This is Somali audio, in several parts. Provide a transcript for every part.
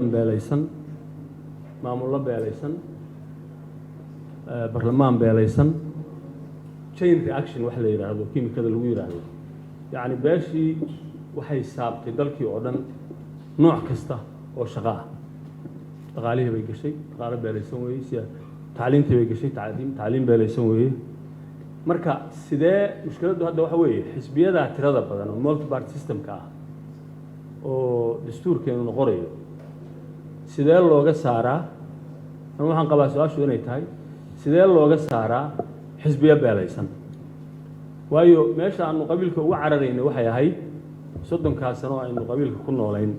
Beelaysan, maamullo beelaysan, barlamaan beelaysan, chain reaction wax la yidhaahdo, kiimikada lagu yidhaahdo, yacni beeshii waxay saabtay dalkii oo dhan, nooc kasta oo shaqo ah. Dhaqaalihii bay gashay, dhaqaalo beelaysan weeye. Si tacliintii bay gashay, tacliim beelaysan weeye. Marka sidee mushkiladdu hadda waxa weeye, xisbiyadaa tirada badan oo multi party systemka ah oo dastuurkeenu noqonayo, sidee looga saaraa? Anu waxaan qabaa su-aashu inay tahay: sidee looga saaraa xisbiyo beelaysan? Waayo, meesha aanu qabiilka uga cararaynay waxay ahayd 30-kaa sano oo aynu qabiilka ku noolayn,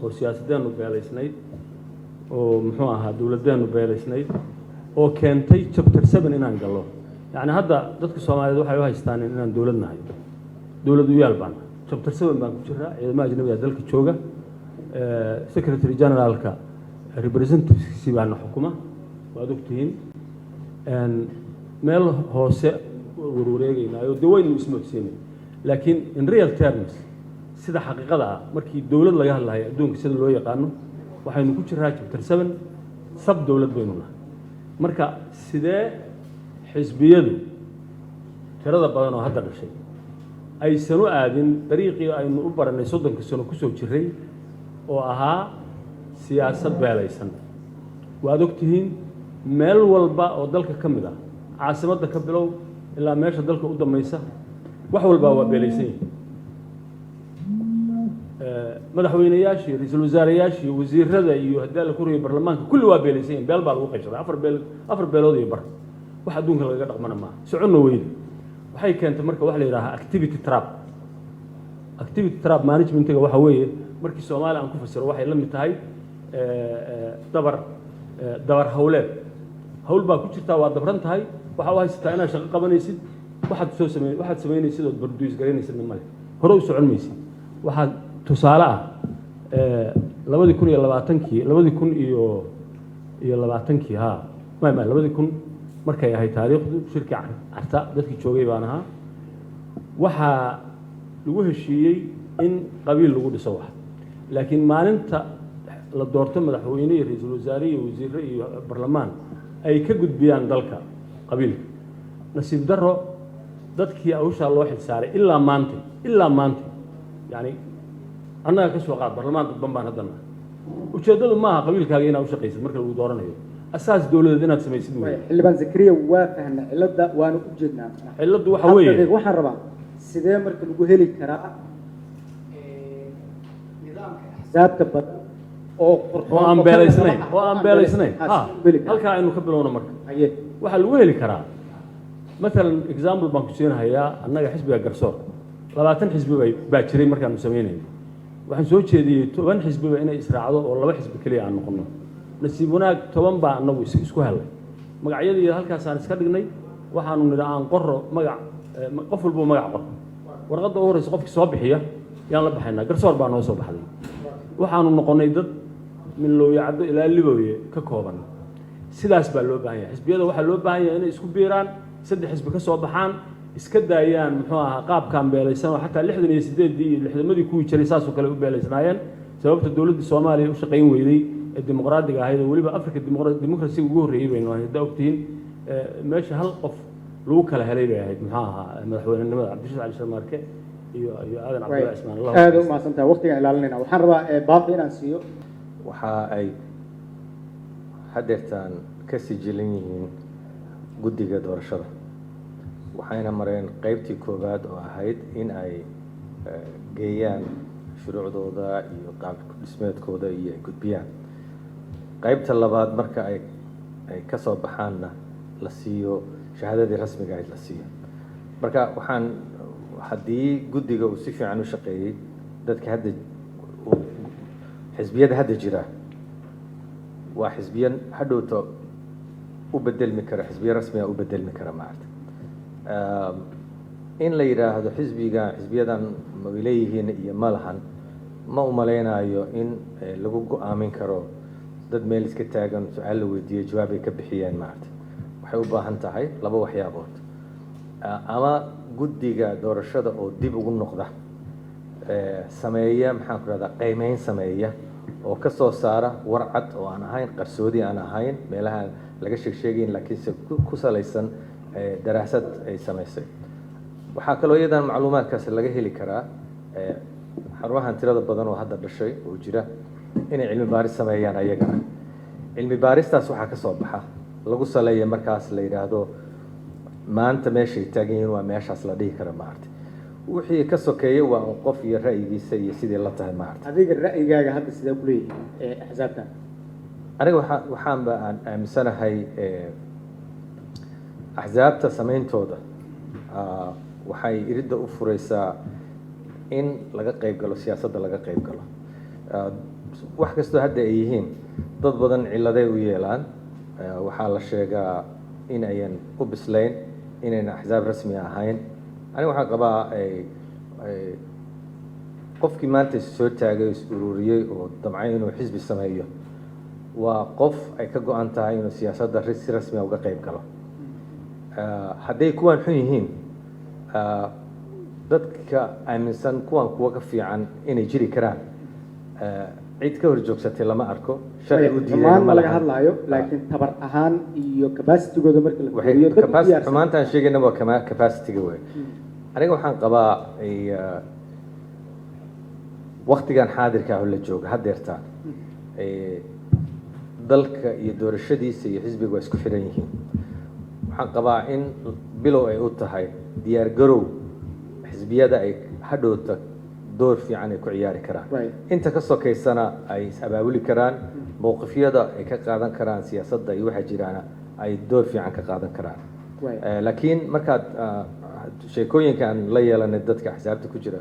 oo siyaasadeennu beelaysnayd, oo muxuu ahaa, dowladeennu beelaysnayd, oo keentay chapter 7 inaan gallo. Yacni hadda dadka Soomaaliyeed waxay u haystaan inaan dowlad nahay. Dowlad u yaal baan, chapter 7 baan ku jiraa. Ciidamada ajnabiga dalka jooga, secretary generalka representativeskiisi baana xukuma, waad ogtihiin. Meel hoose warwareegeynaayo dee waynu ismoodsiinay, laakiin in real terms, sida xaqiiqada ah, markii dowlad laga hadlayo adduunka sida loo yaqaano, waxaynu ku jiraa chapter 7, sab dowlad baynu nahay. Marka sidee xisbiyadu tirada badan oo hadda dhashay aysan u aadin dariiqii aynu u baranay 30-ka sano kusoo jiray, oo ahaa siyaasad beelaysan? Waad ogtihiin, meel walba oo dalka ka mid ah, caasimadda ka bilow ilaa meesha dalka u dambaysa, wax walbaa waa beelaysan yihin. Madaxweyneyaashii, ra-iisul wasaareyaashii, wasiirada iyo haddii alla kuriyo barlamaanka, kulli waa beelaysan yihin. Beel baa lagu qaybsaday, afar beel, afar beelood iyo bar. Wax adduunka lagaga dhaqmana maaha, soconna weyda. Waxay keentay marka waxa la yidhahaa activity trap. Activity trap managementiga waxa weeye, markii Soomaaliya aan ku fasiro, waxay la mid tahay dabar hawleed. Hawl baa ku jirtaa, waa dabran tahay, waxaa u haysataa inaad shaqo qabanaysid. Waxaad soo samey, waxaad samaynaysid ood produce garaynaysidna male, hore u socon maysid. Waxaad tusaale ah 2020-kii, 2020-kii, ha, may, 2000 markay ahayd taariikhdu, shirkii Carta dadkii joogay baan ahaa. Waxaa lagu heshiiyey in qabiil lagu dhiso wax, laakiin maalinta la doorto madaxweyne iyo ra-iisul wasaare iyo wasiirre iyo barlamaan ay ka gudbiyaan dalka qabiilka. Nasiib darro, dadkii hawshaa loo xilsaaray ilaa maanta, yani annaga ka soo qaad barlamaan dadban baan haddana. Ujeeddadu maaha qabiilkaaga inaad u shaqaysid marka lagu dooranayo, asaas dowladeed inaad samaysid wey. Xildhibaan Zakariya, waa fahnay cilladda, waana u jeednaa. Cilladdu waxa weeye Daqiiq, waxaan rabaa, sidee marka lagu heli karaa nidaamka axsaabta badan oo qurxoon oo aan oo beelaysnayn kala oo aan beelaysnayn? Ha, ha sidee lagu heli karaa? Halkaa aynu ka bilowno marka. Haye. Waxaa lagu heli karaa, matalan, example baan ku siinahayaa. Annaga xisbiga Garsoor 20 xisbi baa jiray markaanu samaynayno. Waxaan soo jeediyey 10 xisbiba inay israacdo oo laba xisbi keliya aan noqono. Nasiib wanaag, 10 baa annagu isku helay. Magacyadii halkaasaan iska dhignay. Waxaanu nidhi aan qoro magac, qof walbo magac qor, warqadda u horreysa qofkii soo bixiya yaan la baxaynaa. Garsoor baa noo soo baxday. Waxaanu noqonnay dad minlowye caddo ilaa Libooye ka kooban. Sidaas baa loo baahan yahay. Xisbiyada waxaa loo baahan yahay inay isku biiraan, saddex xisbi ka soo baxaan, iska daayaan muxuu ahaa qaabkaan beelaysan, oo xataa 68-dii iyo 60-madii kuwii jiray saasoo kale u beelaysnaayeen. Sababta dowladdii Soomaaliya u shaqayn weyday ee dimuqraadiga ahayd, oo weliba Africa democracy ugu horreeyey baynu ahayd, haddaa ogtihiin, meesha hal qof lagu kala helay bay ahayd, muxuu ahaa, madaxweynenimada Cabdirashiid Cali Sharmaarke iyo Aadan Cabdullahi Cismaan, Allah Aada u mahadsantahay, waqtigaan ilaalinayna. Waxaan rabaa Baafi inaan siiyo. Waxa ay hadeertaan ka sijilan yihiin guddiga doorashada, waxayna mareen qeybtii koowaad oo ahayd in ay geeyaan shuruucdooda iyo qaab dhismeedkooda iyo ay gudbiyaan. Qeybta labaad marka ay ka soo baxaanna, la siiyo shahaadadii rasmiga ahayd la siiyo. Marka waxaan, haddii guddiga uu si fiican u shaqeeyey, dadka hadda xisbiyada hadda jira waa xisbiyo hadhowto u bedelmi kara xisbiyo rasmiga u bedelmi kara. Maarata in la yidhaahdo xisbiga xisbiyadan ma leeyihiin iyo ma lahan, ma umaleynaayo in lagu go-aamin karo dad meel iska taagan, su-aal la weydiiyey, jawaab ay ka bixiyeen. Maarata waxay u baahan tahay laba waxyaabood: ama guddiga doorashada oo dib ugu noqda, sameeya, maxaan ku rahdaa, qiimeyn sameeya. oo ka soo saara war cad oo aan ahayn qarsoodi, aan ahayn meelaha laga sheeg sheegayn, laakiinse ku salaysan daraasad ay samaysay. Waxaa kaloo iyadan macluumaadkaas laga heli karaa xarumahan tirada badan oo hadda dhashay oo jira inay cilmi baaris sameeyaan. Ayagana cilmi baaristaas waxaa ka soo baxa lagu saleeya markaas la yidhaahdo maanta meeshay taagan yihiin waa meeshaas la dhihi kara, maaragtay. Wixii ka sokeeya waa un qof iyo ra'yigiisa iyo sidii la tahay, maaragtay. Adiga ra'yigaaga hadda sidee ku leeyihiin axsaabtan? Aniga waxaanba aan aaminsanahay axsaabta sameyntooda waxay iridda u fureysaa in laga qayb galo siyaasadda, laga qayb galo. Wax kastoo hadda ay yihiin, dad badan ciladay u yeelaan. Waxaa la sheegaa in ayan u bislayn, inayna axsaab rasmi ahayn. Aniga waxaan qabaa qofkii maanta is soo taagay, is ururiyey oo damcay inuu xisbi sameeyo waa qof ay ka go-an tahay inuu siyaasadda si rasmi ah uga qayb galo. Hadday kuwan xun yihiin, dadka aaminsan kuwan kuwa ka fiican inay jiri karaan, cid ka hor joogsatay lama arko, sharci u diidayna Xumaan ma ma laga lahan. hadlaayo, laakiin tabar ahaan iyo capacity-gooda marka la waxay fiiriyo, dad u diyaarsan. Xumaantaan sheegayna waa capacity-ga wey. Aniga waxaan qabaa waktigan xaadirka ah oo la jooga haddeertaan, dalka iyo doorashadiisa iyo xisbiga waa isku xiran yihiin. Waxaan qabaa in bilow ay u tahay diyaar garow xisbiyada ay hadhowta door fiican ay ku ciyaari karaan. Inta ka sokaysana ay is abaabuli karaan, mowqifyada ay ka qaadan karaan siyaasadda iyo waxa jiraana ay door fiican ka qaadan karaan. Laakiin markaad sheekooyinka aan la yeelanay dadka axsaabta ku jira,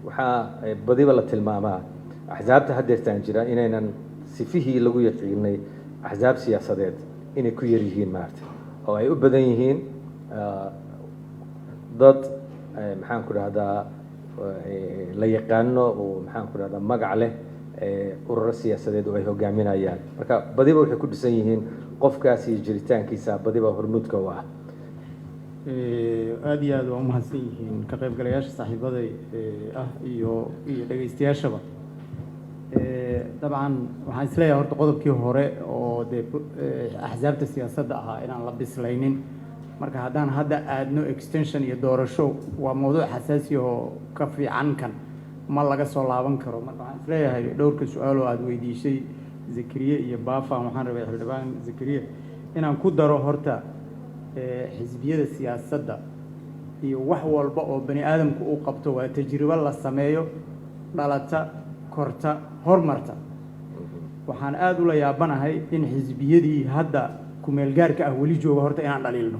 waxaa badiba la tilmaamaa axsaabta haddeertaan jira inaynan sifihii lagu yaqiinay axsaab siyaasadeed inay ku yar yihiin, maaragtay, oo ay u badan yihiin dad maxaan ku dhahdaa, la yaqaano oo maxaan ku dhahdaa magac leh, ururo siyaasadeed oo ay hogaaminayaan. Marka badiba waxay ku dhisan yihiin qofkaas iyo jiritaankiisa badiba hormuudka u ah. Aad iyo aad waa umahadsan yihiin ka qaybgalayaasha saaxiibaday ah iyo dhegaystayaashaba. Dabcan waxaan isleeyahay horta qodobkii hore oo dee axsaabta siyaasadda ahaa inaan la bislaynin. Marka haddaan hadda aadno extension iyo doorasho, waa mowduuc xasaasi oo ka fiican kan ma laga soo laaban karo. Marka waxaan isleeyahay dhowrka su-aal oo aada weydiisay Zakariye iyo Baafan, waxaan rabay xildhibaan Zakariye inaan ku daro horta xisbiyada siyaasadda iyo wax walba oo bani aadamku uu qabto waa tajribo la sameeyo, dhalata, korta, hormarta. Waxaan aada ula yaabanahay in xisbiyadii hadda kumeelgaarka ah weli jooga horta inaan dhaliilno.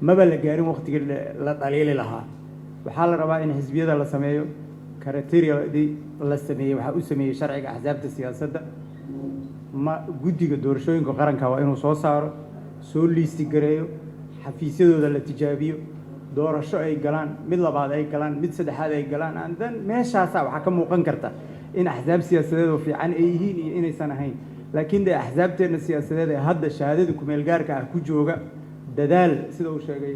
Maba la gaarin waqtigii la dhaliili lahaa. Waxaa la rabaa in xisbiyada la sameeyo criteria-dii la sameeyey. Waxaa u sameeyey sharciga axsaabta siyaasadda ma guddiga doorashooyinka qaranka waa inuu soo saaro, soo liisti gareeyo, xafiisyadooda la tijaabiyo, doorasho ay galaan, mid labaad ay galaan, mid saddexaad ay galaan, and then meeshaasaa waxaa ka muuqan karta in axsaab siyaasadeed oo fiican ay yihiin iyo inaysan ahayn. Laakiin dee axsaabteenna siyaasadeed ee hadda shahaadada kumeelgaarka ah ku jooga, dadaal sida uu sheegay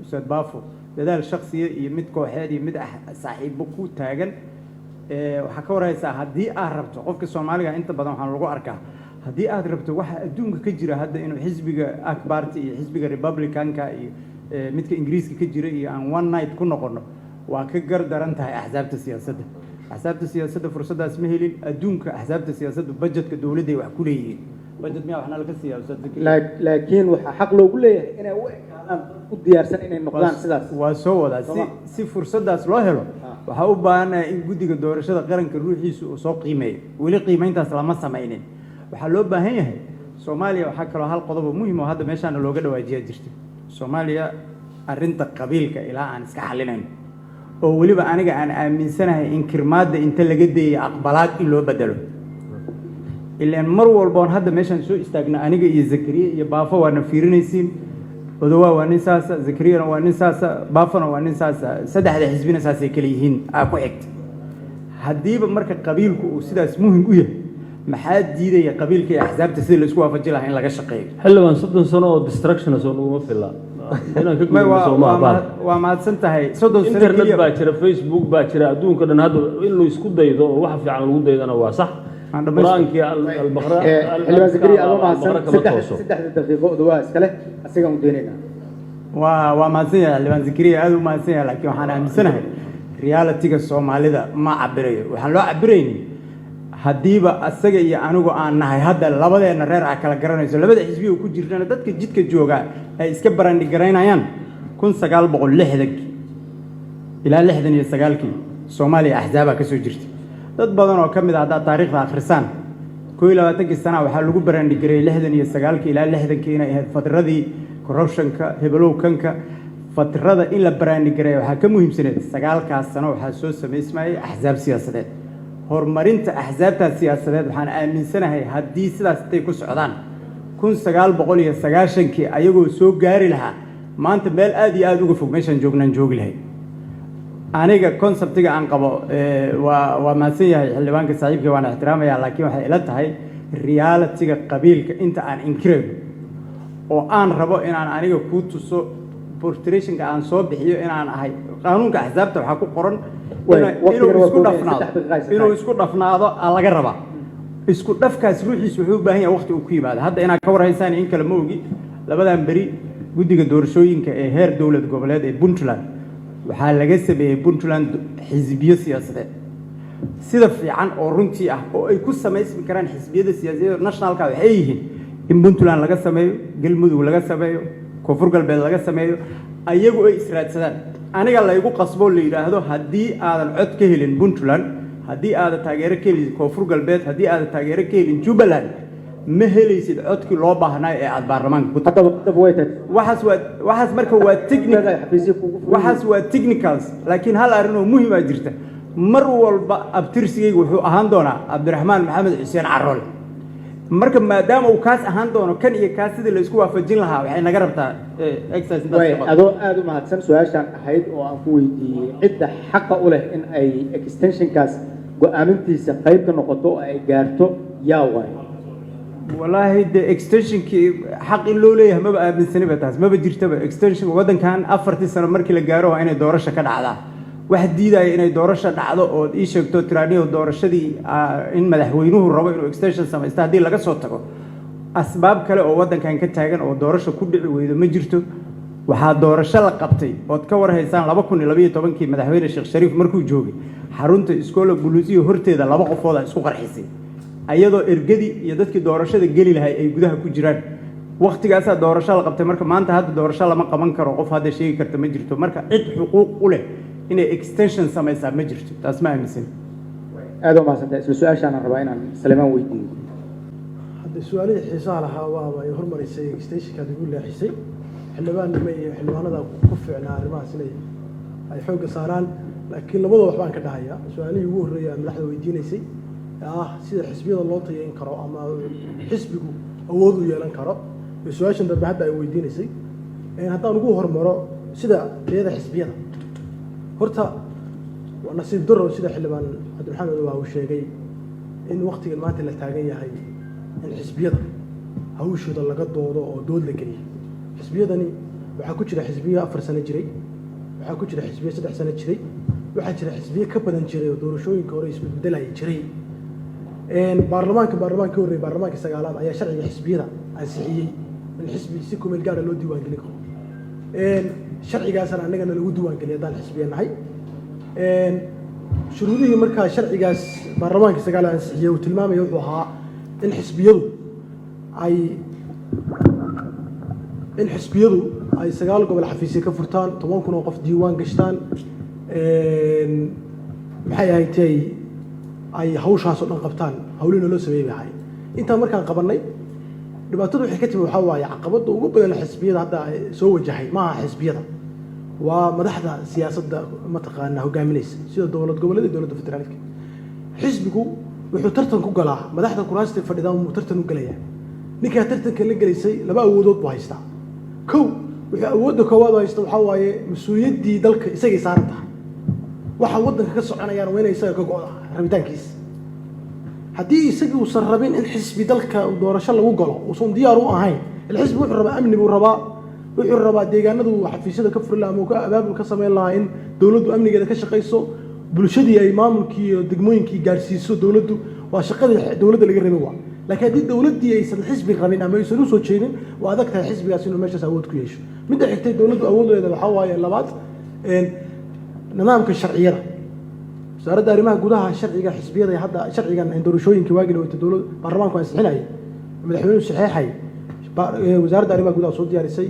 ustaad Baafo, dadaal shaksiya iyo mid kooxeed iyo mid saaxiibo ku taagan. Waxaa ka warhaysaa haddii aad rabto qofka Soomaaliga inta badan waxaan lagu arkaa, haddii aad rabto waxa adduunka ka jira hadda inuu xisbiga Akbarta iyo xisbiga Republican-ka iyo midka Ingiriiska ka jira iyo aan one night ku noqono, waa ka gar daran tahay. Axsaabta siyaasadda, axsaabta siyaasadda fursaddaas ma helin. Adduunka axsaabta siyaasadda budget-ka dowladday wax ku leeyihiin. Budget miyaa waxna laga siiyaa, ustaad Zakariya? Laakiin waxaa xaq loogu leeyahay inay u ekaadaan dad u diyaarsan inay noqdaan sidaas. Waa soo wadaa. Si Soma. si fursaddaas loo helo, waxaa u baahanahay in guddiga doorashada qaranka ruuxiisu uu soo qiimeeyo. Weli qiimeyntaas lama samaynin. Waxaa loo baahan yahay Soomaaliya, waxaa kaloo hal qodob oo muhiim oo hadda meeshaana looga dhawaajiyaa jirta. Soomaaliya arrinta qabiilka ilaa aan iska xalinayno, oo weliba aniga aan aaminsanahay in kirmaadda inta laga dayay aqbalaad in loo bedelo, ilaan mar walba oon hadda meeshaan soo istaagna aniga iyo Zakariya iyo Baafo waana fiirinaysiin. Odowaa waa nin saasa, Zakariyana waa nin saasa, Baafona waa nin saasa, saddexda xisbina saasay kala yihiin aa ku xigta. Haddiiba marka qabiilku uu sidaas muhim u yahay, maxaa diidaya qabiilka iyo axsaabta sidii la isku waafaji lahaa in laga shaqeeyo? Xildhibaan, 30 sano oo destruction soo naguma fila inaan ka gudubno. Waa soo ma waa baal waa mahadsan tahay. 30 sano internet keliya baa jira, Facebook baa jira, adduunka dhan hadda in la isku daydo oo waxa fiican lagu daydana waa sax. Aan dhammaystiro. Qur-aankii Albaqra Xildhibaan Zakariya, adoo mahadsan. Albaqra kama tooso. 3 daqiiqo odawaa iskale, asigaan u daynaynaa. Waa mahadsan yahay xildhibaan Zakariya, aad u mahadsan yahay, laakiin waxaan aaminsanahay reality-ga Soomaalida ma cabirayo. Waxaan loo cabiraynin, haddiiba asaga iyo anigu aan nahay hadda labadeenna reer a kala garanayso, labada xisbi oo ku jirtana dadka jidka jooga ay iska barandhigaraynayaan. 1960-kii ilaa 69-kii Soomaaliya axsaabaa ka soo jirtay. Dad badan oo ka mid a haddaad taariikhda akhrisaan, 21-kii sana waxaa lagu barandhigareeyey 69-kii ilaa 60-kii inay ahayd fatradii corruptionka, hebelowkanka. Fatrada in la barandhigareeya waxaa ka muhiimsaneed 9-kaas sano waxaa soo samaysmayay axsaab siyaasadeed. Horumarinta axsaabtaas siyaasadeed, waxaan aaminsanahay haddii sidaas intay ku socdaan 1990-kii ayagoo soo gaari lahaa, maanta meel aad iyo aada uga fog meeshaan joognaan joogi lahay. Aniga conceptiga aan qabo, waa mahadsan yahay xildhibaanka saaxiibkii, waana ixtiraamaya, laakiin waxay ila tahay reality-ga qabiilka inta aan inkirayno oo aan rabo inaan aniga kuu tuso portrationka aan soo bixiyo inaan ahay qaanuunka axsaabta waxaa ku qoran inuu isku dhafnaado, inuu isku dhafnaado aa laga rabaa. Isku dhafkaas ruuxiis wuxuu u baahan yahay waqti uu ku yimaado. Hadda inaad ka warhaysaan in kale ma ogi, labadan beri guddiga doorashooyinka ee heer dowlad goboleed ee Puntland waxaa laga sameeyey Puntland xisbiyo siyaasadeed. Sida fiican oo runtii ah oo ay ku samaysmi karaan xisbiyada siyaasadeed nationalka waxay yihiin in Puntland laga sameeyo, Galmudug laga sameeyo, Koonfur Galbeed laga sameeyo, ayagu ay israadsadaan. Aniga laygu qasbo la yidhaahdo haddii aadan cod ka helin Puntland, haddii aadan taageero ka helin Koonfur Galbeed, haddii aadan taageero ka helin Jubbaland, ma helaysid codkii loo baahnaa ee aad baarlamaanka ku Haddaba way tahay. Waxaas marka waa technical, waxaas waa technicals, laakiin hal arrin oo muhiim ah jirta. Mar walba abtirsigaygu wuxuu ahaan doonaa Cabdiraxmaan Maxamed Xuseen Carole. Marka maadaama uu kaas ahaan doono, kan iyo kaas sidii la isku waafajin lahaa waxay naga rabtaa exercise intaas Way ka badan. Adoo aada u mahadsan, su-aashaan ahayd oo aan ku weydiiyey cidda xaqa u leh in ay extensionkaas go-aamintiisa qayb ka noqoto oo ay gaarto, yaa waay? Walaahi de extensionkii xaq in loo leeyahay maba aaminsaniba, taas maba jirtaba. Extension waddankan 4-tii sano markii la gaaro waa inay doorasho ka dhacdaa. Wax diidaya inay doorasho dhacdo ood ii sheegto tiraaniyo doorashadii in madaxweynuhu rabo inuu extension samaysto, haddii laga soo tago asbaab kale oo waddankan ka taagan oo doorasho ku dhici weydo ma jirto. Waxaa doorasho la qabtay ood ka warhaysaan 2012-kii madaxweyne Sheekh Shariif markuu joogay, xarunta Iskoola Buluusiya horteeda laba qofooda isku qarxisay, ayadoo ergadii iyo dadkii doorashada geli lahay ay gudaha ku jiraan. Waktigaasaa doorasho la qabtay. Marka maanta hadda doorasho lama qaban karo qof hadda sheegi karta ma jirto. Marka cid xuquuq u leh inay extension samaysaa ma jirto, taas ma aaminsan. Aada u mahadsantahay. Isla su-aashaan aan rabaa inaan Salemaan weydiiyo. Hadda su-aalihii xiisaha lahaa waaba ay hormarisay, extensionkaad igu leexisay. Xildhibaannimo iyo xildhibaanada ku fiicnaa arrimahaas inay ay xoogga saaraan, laakiin labada wax baan ka dhahayaa. Su-aalihii ugu horreeyay aad madaxda weydiinaysay ee ah sida xisbiyada loo tayeyn karo ama xisbigu awood u yeelan karo, iyo su-aashan dambe hadda ay weydiinaysay, haddaan ugu hormaro sida tayada xisbiyada, horta waa nasiib daro sida xildhibaan Cabdiraxmaan waa uu sheegay in waktigan maanta la taagan yahay in xisbiyada hawshooda laga doodo oo dood la geliyo. Xisbiyadani waxaa ku jira xisbiyo 4 sano jiray, waxaa ku jira xisbiyo 3 sano jiray, waxaa jira xisbiyo ka badan jiray oo doorashooyinka hore isbedbedelaya jiray. Baarlamaanka horreeyay, baarlamaanka sagaalaad ayaa sharciga xisbiyada ansixiyey in xisbi si kumeel gaara loo diiwaangelin karo. Sharcigaasna annagana lagu diiwaangeliyay haddaan xisbiya nahay. Shuruudihii markaa sharcigaas baarlamaanka sagaalaad ansixiyey uu tilmaamaya wuxuu ahaa in xisbiyadu ay 9 gobol xafiisya ka furtaan, 10,000 oo qof diiwaan gashtaan, maxay ahayd, ay hawshaas oo dhan qabtaan. Hawlihina loo sameeyey bay ahayd. Intaan markaan qabannay, dhibaatadu waxay ka timi waxaa waaye caqabadda ugu badan xisbiyada hadda ay soo wajahay maaha xisbiyada, waa madaxda siyaasadda mataqaanaa hogaaminaysa, sida dowlad goboleed iyo dowladda federaalka. Xisbigu wuxuu tartan ku galaa madaxda kuraasta fadhidaan wuu tartan u gelayaa. Ninkaa tartanka la gelaysay laba awoodood buu haystaa. Kow, wuxuu awoodda koowaad u haysta waxaa waaye mas-uuliyaddii dalka isagay saaran tahay. Waxa waddanka ka soconayaan waa inay isaga ka go'da rabitaankiisa. Haddii isagii uusan rabin in xisbi dalka doorasho lagu galo, uusan diyaar u ahayn, ila xisbi wuxuu rabaa amni buu rabaa, wuxuu rabaa deegaanadu xafiisyada ka furi lahaa ama uu ka abaabul ka samayn lahaa in dowladdu amnigeeda ka shaqayso, bulshadii ay maamulkii iyo degmooyinkii gaarsiiso dowladdu. Waa shaqadii dowladda laga rabay waa. Laakiin haddii dowladdii aysan xisbi rabin ama aysan usoo jeedin, waa adag tahay xisbigaas inuu meeshaas awood ku yeesho. Midda xigtay dowladdu awooddeeda waxaa waaye labaad, nidaamka sharciyada. Wasaaradda Arrimaha Gudaha sharciga xisbiyada, hadda sharcigan doorashooyinka waagii wata dowlad baarlamaanku ansixinayay, madaxweynuhu saxeexay, Wasaaradda Arrimaha Gudaha soo diyaarisay.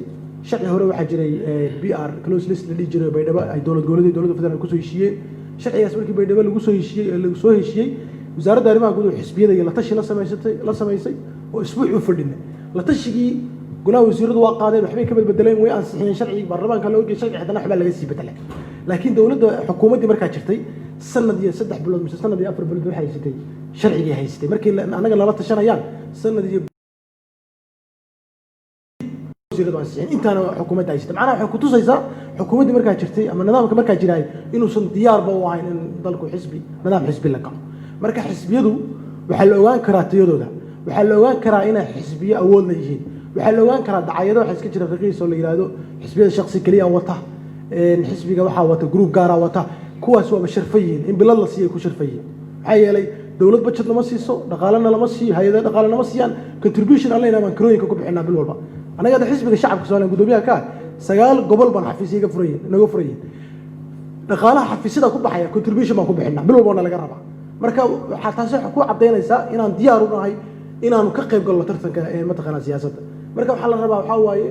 Sharci hore waxaa jiray PR close list la dhihi jiray, Baydhabo ay dowlad goboleed, dowladda federaalk kusoo heshiiyeen. Sharcigaas markii Baydhabo lagu soo heshiiyey ee lagu soo heshiiyey, Wasaaradda Arrimaha Gudaha xisbiyada iyo la tashi la samaysatay, la samaysay oo isbuuc u fadhinay. La tashigii golaha wasiiradu waa qaadeen, waxbay ka bedbedeleen, way ansixiyeen sharcigii, baarlamaanka loo geeyey sharci, haddana waxbaa laga sii bedelay. Laakiin dowladda, xukuumaddii markaa jirtay, sanad iyo 3 bilood mise sanad iyo 4 bilood waxay haysatay sharcigii haysatay. Markii annaga nala tashanayaan, sanad iyo wasiiradu ansixin, intaana xukuumadda haysatay. Macnaha waxay kutusaysaa xukuumaddii markaa jirtay ama nidaamka markaa jiraay inuusan diyaarba u ahayn in dalku xisbi, nidaam xisbi la galo. Marka xisbiyadu waxaa la ogaan karaa tayadooda, waxaa la ogaan karaa inay xisbiyo awood la yihiin, waxaa la ogaan karaa dacayado waxaa iska jira raqiis oo la yidhaahdo xisbiyada shaksi keliya wata, xisbiga waxaa wata group gaara wata. Kuwaas waaba sharfan yihiin, in bilad la siiya ku sharfan yihiin. Maxaa yeelay dowlad budget lama siiso, dhaqaalena lama siiyo, hay-ada dhaqaale nama siiyaan. Contribution aan leynaa baan kirooyinka ku bixinaa bil walba. Annaga hadda Xisbiga Shacabka Soomaaliya guddoomiyaha ka ah, 9 gobol baan xafiisya iga furayihin, naga furayihin. Dhaqaalaha xafiisyada ku baxaya contribution baan ku bixinaa, bil walba na laga rabaa. Marka waxaa taasi waxay ku caddaynaysaa inaan diyaar u nahay inaanu ka qayb galno tartanka ee mataqaanaa siyaasadda. Marka waxaa la rabaa waxaa waaye,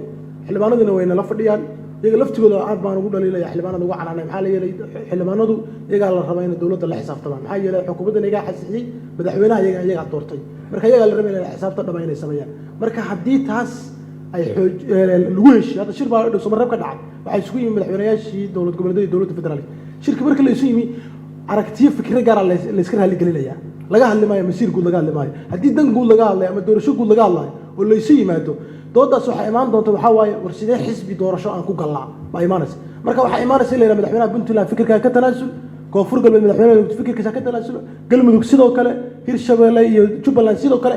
xildhibaanaduna way nala fadhiyaan, iyaga laftigooda aad baan ugu dhaliilaya, xildhibaanada ugu canaanay. Maxaa la yeelay xildhibaanadu iyagaa la rabaa inay dowladda la xisaabtamaan. Maxaa yeelay xukuumaddan iyagaa xasixiyey, madaxweynaha iyagaa doortay. Marka iyagaa la rabaa inay xisaabta dhama inay sameeyaan. Marka haddii taas ay xooj lagu heshiyo, hadda shir baa Dhuusamareeb ka dhacay, waxaa isugu yimi madaxweynayaashii dowlad goboleedyada iyo dowladda federaalka. Shirka marka la isu yimi, aragtiyo, fikre gaara la iska raaligelinaya. Laga hadli maayo masiir guud, laga hadli maayo. Haddii dan guud laga hadlayo ama doorasho guud laga hadlayo oo la isu yimaado, doodaas waxaa imaan doonta waxaa waaye, war sidee xisbi doorasho aan ku galnaa baa imaanaysa. Marka waxaa imaanaysa in la yidhaha madaxweynaha Puntland fikirkaa ka tanaasul, Koonfur Galbeed madaxweynaha fikirkiisa ka tanaasulo, Galmudug sidoo kale, Hirshabeelle iyo Jubbaland sidoo kale,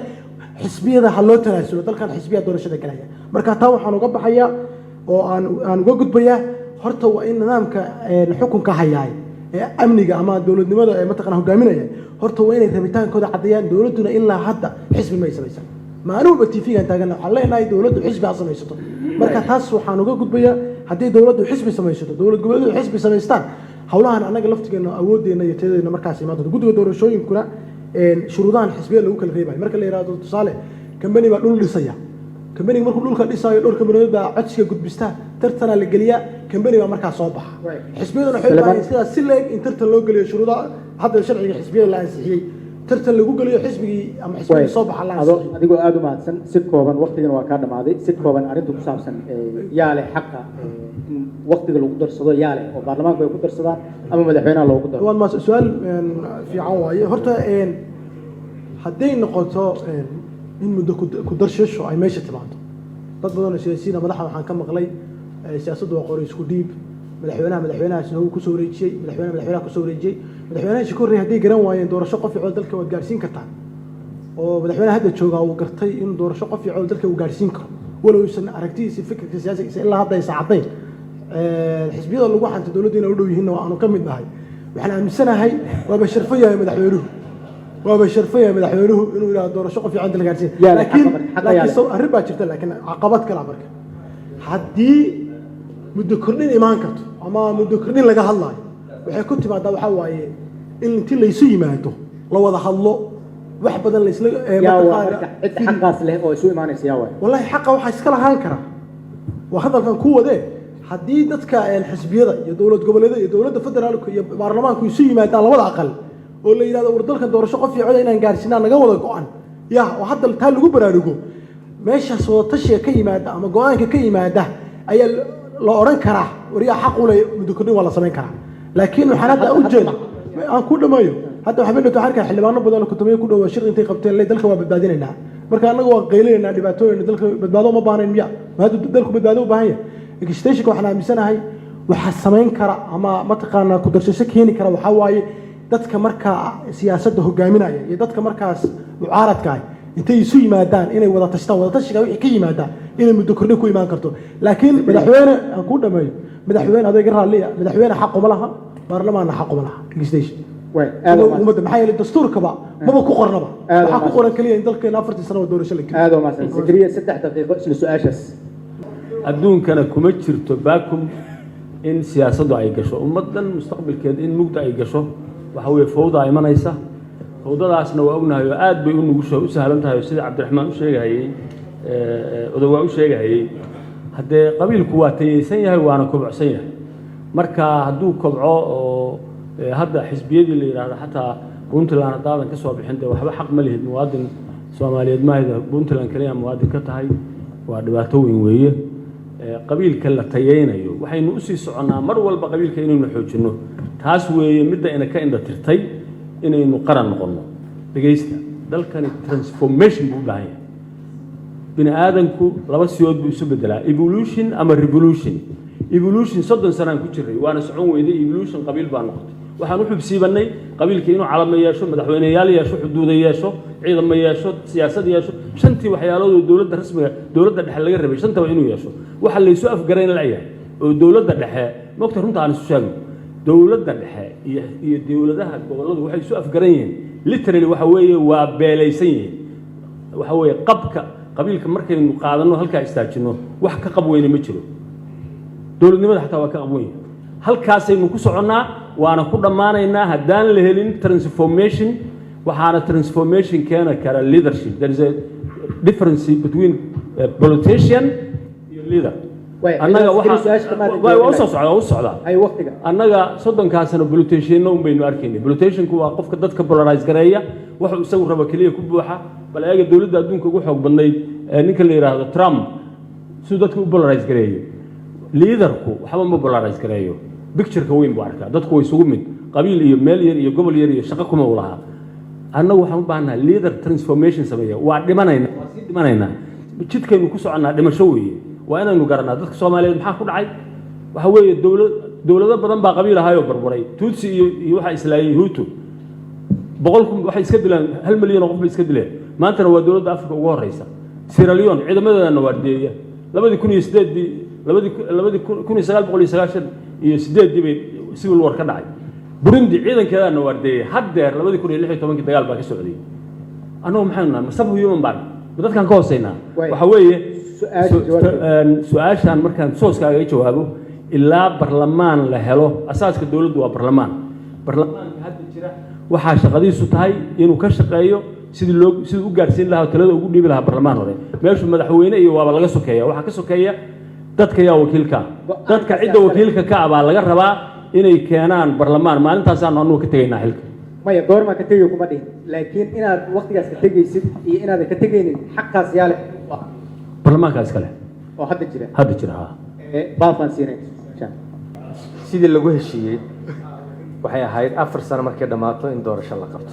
xisbiyada ha loo tanaasulo, dalkan xisbiya doorashada galaya. Marka taa waxaan uga baxayaa oo aan uga gudbayaa, horta waa in nidaamka xukunka hayaay ee amniga ama dowladnimada ee mataqana hogaaminaya, horta waa inay rabitaankooda caddeeyaan. Dowladduna ilaa hadda xisbi may samaysan. Maalin walba TV-gan taaganna waxaan leenahay dowladdu xisbi ha samaysato. Marka taas waxaan uga gudbayaa, haddii dowladdu xisbi samaysato, dowlad goboleedu xisbi samaystaan, howlahan annaga laftigeena awooddeena iyo tayadeena markaas imaan doonto. Guddiga doorashooyinkuna shuruudahan xisbiyada lagu kala reebayo, marka la yidhahdo tusaale kambani baa dhul dhisaya, kambaniga markuu dhulka dhisaayo dhowr kambaniyood baa codsiga gudbista, tartanaa la geliyaa, kambani baa markaa soo baxa. Xisbiyaduna waxay u baahan yihiin sidaas si leeg in tartan loo geliyo. Shuruudaha hadda sharciga xisbiyada la ansixiyey, tartan lagu geliyo xisbigii ama xisbigii soo baxa la ansixiyo. Adigoo aada u mahadsan, si kooban, waqtigana waa kaa dhamaaday, si kooban arrinta ku saabsan yaa leh xaqa in waqtiga lagu darsado, yaa leh oo baarlamaanku ay ku darsadaan ama madaxweynaha loogu daro? Waa su-aal fiican waaye. Horta hadday noqoto in muddo ku darsasho ay meesha timaado, dad badan oo siyaasiyiin madaxa waxaan ka maqlay siyaasaddu waa qori isku dhiib, madaxweynaha madaxweynahaas uu kusoo wareejiyey, madaxweyne madaxweynaha kusoo wareejiyey, madaxweynaha ka horreeyay hadday garan waayeen doorasho qof iyo cod dalka waad gaarsiin kartaan, oo madaxweynaha hadda joogaa uu gartay in doorasho qof iyo cod dalka uu gaarsiin karo, walow uusan aragtidiisa, fikirka siyaasigiisa ilaa hadda aysan caddayn. Xisbiyada lagu xantay dowladdu inay u dhow yihiinna aanu ka mid nahay. Waxaan aaminsanahay waaba sharfo yahay madaxweynuhu, waaba sharfo yahay madaxweynuhu inuu yidhahdo doorasho qof fiican dalka gaarsiin. Laakiin laakiin arrin baa jirta, laakiin caqabad kala. Marka haddii muddo kordhin imaan karto ama muddo kordhin laga hadlaayo, waxay ku timaadaa waxaa waaye in intii laysu yimaado la wada hadlo, wax badan laysla Yaa waa marka cid xaqaas leh oo isu imaanaysa, yaa waay? Wallahi xaqa waxaa iska lahaan kara, waa hadalkan ku wadee, haddii dadka xisbiyada iyo dowlad goboleedyada iyo dowladda federaalka iyo baarlamaanku isu yimaadaan, labada aqal, oo la yidhahdo war dalkan doorasho qof iyo cod inaan gaarsiinaa naga wada go-an ya, oo hadda taa lagu baraarugo, meeshaas wada tashiga ka yimaada ama go-aanka ka yimaada ayaa la odhan karaa waryaa xaq u leh muddo kordhin waa la samayn karaa. Laakiin waxaan hadda u jeeda aan ku dhammeeyo, hadda waxaa dhowto arkaa xildhibaano badan oo kutumiye ku dhowaa shir intay qabteen le dalka waa badbaadinaynaa. Marka annaga waa qaylinayna dhibaatooyin, dalka badbaado uma baahnayn miya? Ma hadda dalku badbaado u baahan yahay? Extensionka waxaan aaminsanahay waxaa samayn kara ama mataqaanaa ku darsasho keeni kara waxaa waaye dadka markaa siyaasadda hogaaminaya iyo dadka markaas mucaaradka ah intay isu yimaadaan inay wada tashtaan, wada tashiga wixii ka yimaada inay muddo kordhin ku imaan karto. Laakiin madaxweyne aan kuu dhameeyo, madaxweyne adayga raalliya, madaxweyne xaq uma laha, baarlamaanna xaq uma laha extension. Way, aad u Ummadda, maxaa yeelay dastuurkaba maba ku qornaba. Aad u Waxaa ku mahadsan. qoran keliya in dalkeena 4-tii sano doorasho la geliyo. Aad u mahadsan, Zakariya. 3 daqiiqo, isla su-aashaas. Adduunkana kuma jirto vacuum in siyaasaddu ay gasho ummaddan mustaqbalkeeda, in mugda ay gasho. Waxa weeye fawda imanaysa. Fawdadaasna waa ognahay oo aad bay u nugusha u sahlan tahay, oo sida Cabdiraxmaan u sheegahayey, Odowaa u sheegahayey, haddee qabiilku waa tayeysan yahay, waana kobocsan yahay. Marka hadduu kobco oo hadda xisbiyadii la yidhaahdo, xataa Puntland haddaadan ka soo bixin, dee waxba xaq ma lihid, muwaadin Soomaaliyeed maahida, Puntland kaliya muwaadin ka tahay, waa dhibaato weyn weeye. Qabiilka la tayeynayo, waxaynu usii soconnaa mar walba qabiilka inaynu xoojinno. Taas weeye midda ina ka indha tirtay inaynu qaran noqonno. Dhegaysta, dalkani transformation buu u baahan yahay. Bini aadanku laba siyood buu isu bedelaa: evolution ama revolution. Evolution 30 sanaan ku jiray, waana socon weyday. Evolution qabiil baa noqotay. Waxaan u xubsiibannay qabiilka inuu calamo yeesho, madaxweyneyaal yeesho, xuduuda yeesho, ciidamo yeesho, siyaasad yeesho, shantii waxyaalood oo dowladda rasmiga, dowladda dhexe laga rabay, shantaba inuu yeesho. Waxa laysu afgarayn layahay oo dowladda dhexe mogta, runta aan isu sheegno, dowladda dhexe iyo dowladaha gobolladu waxay isu afgaran yihiin literally waxa weeye waa beelaysan yihiin. Waxa weeye qabka qabiilka markaynu qaadanno, halkaa istaajinno, wax ka qab weyne ma jiro. Dowladnimada xataa waa ka qab weyn yahay. Halkaasaynu ku soconnaa, waana ku dhammaanaynaa haddaan la helin transformation. Waxaana transformation keena kara leadership. There is a difference between a politician iyo leader. Annaga su-aasha kamaad waa u soo socdaa, waa u socdaa. Hay, waqtiga. Annaga 30-kaa sano politicianno un baynu arkaynay. Politicianku waa qofka dadka polarize gareeya, wuxuu isagu rabo keliya ku buuxa. Bal eega dowladda adduunka ugu xoog badnayd ee ninka la yidhaahdo Trump, siduu dadka u polarize gareeyo. Leaderku waxba ma polarize gareeyo, pictureka weyn buu arkaa. Dadku way isugu mid, qabiil iyo meel yar iyo gobol yar iyo shaqo kuma u lahaa. Annagu waxaan u baahannahay leader transformation sameeya. Waa dhimanaynaa, waa sii dhimanaynaa, jidkaynu ku soconnaa dhimasho weeye. Waa inaynu garanaa dadka Soomaaliyeed maxaa ku dhacay. Waxa weeye dowlado badan baa qabiil ahaayoo burburay. Tutsi iyo waxaa islaayay Hutu, 100,000 waxay iska dileen, 1 milyan oo qof bay iska dileen. Maantana waa dowladda Afrika ugu horeysa. Sierra Leone ciidamadeedana waardiyeeya. 2008-dii, 1998-dii bay civil war ka dhacay. Burundi ciidankeedaana waardiyeeyay. Haddeer 2016-kii dagaal baa ka socday. Annagu maxaynu nahay? Ma subhuman baan? Ma dadkaan ka hooseynaa? Waxa weeye Su-aasha jawaabteeda. Su-aashaan markaan sooskaagaga jawaabo, ilaa barlamaan la helo, asaaska dowladdu waa barlamaan. Barlamaanka hadda jira waxaa shaqadiisu tahay inuu ka shaqeeyo sidii loo siduu u gaarsiin lahaa oo talada ugu dhiibi lahaa barlamaan hore. Meeshu madaxweyne iyo waaba laga sokeeya. Waxaa ka sokeeya dadka yaa wakiilka ah. Dadka cidda wakiilka ka ah baa laga rabaa inay keenaan barlamaan. Maalintaasaan anugu ka tegaynaa xilka. Maya, goormaa ka tegayo kuma dhihin, laakiin inaad waqtigaas ka tegaysid iyo inaadan ka tegaynin, xaqaas yaa leh? Barlamaankaa iskale. Oo hadda jira? Hadda jira, ha. Baafaan siinay. Sidii lagu heshiiyey waxay ahayd 4 sano markay dhammaato in doorasho la qabto.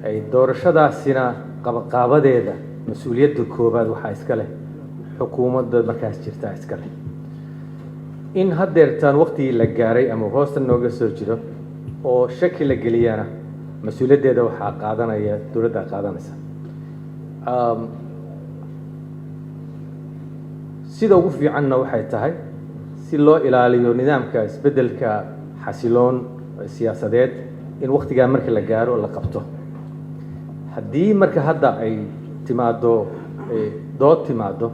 Ay doorashadaasina qabaqaabadeeda mas-uuliyadda koowaad waxaa iska leh xukuumadda markaas jirta iska leh. In haddeertaan waqtigii la gaaray ama hoosta nooga soo jiro oo shaki la geliyana, mas-uuliyaddeeda waxaa qaadanaya dowladda qaadanaysa. Sida ugu fiicanna waxay tahay si loo ilaaliyo nidaamka isbeddelka xasiloon siyaasadeed in waqtigaa marka la gaaro la qabto. Haddii marka hadda ay timaado dood timaado,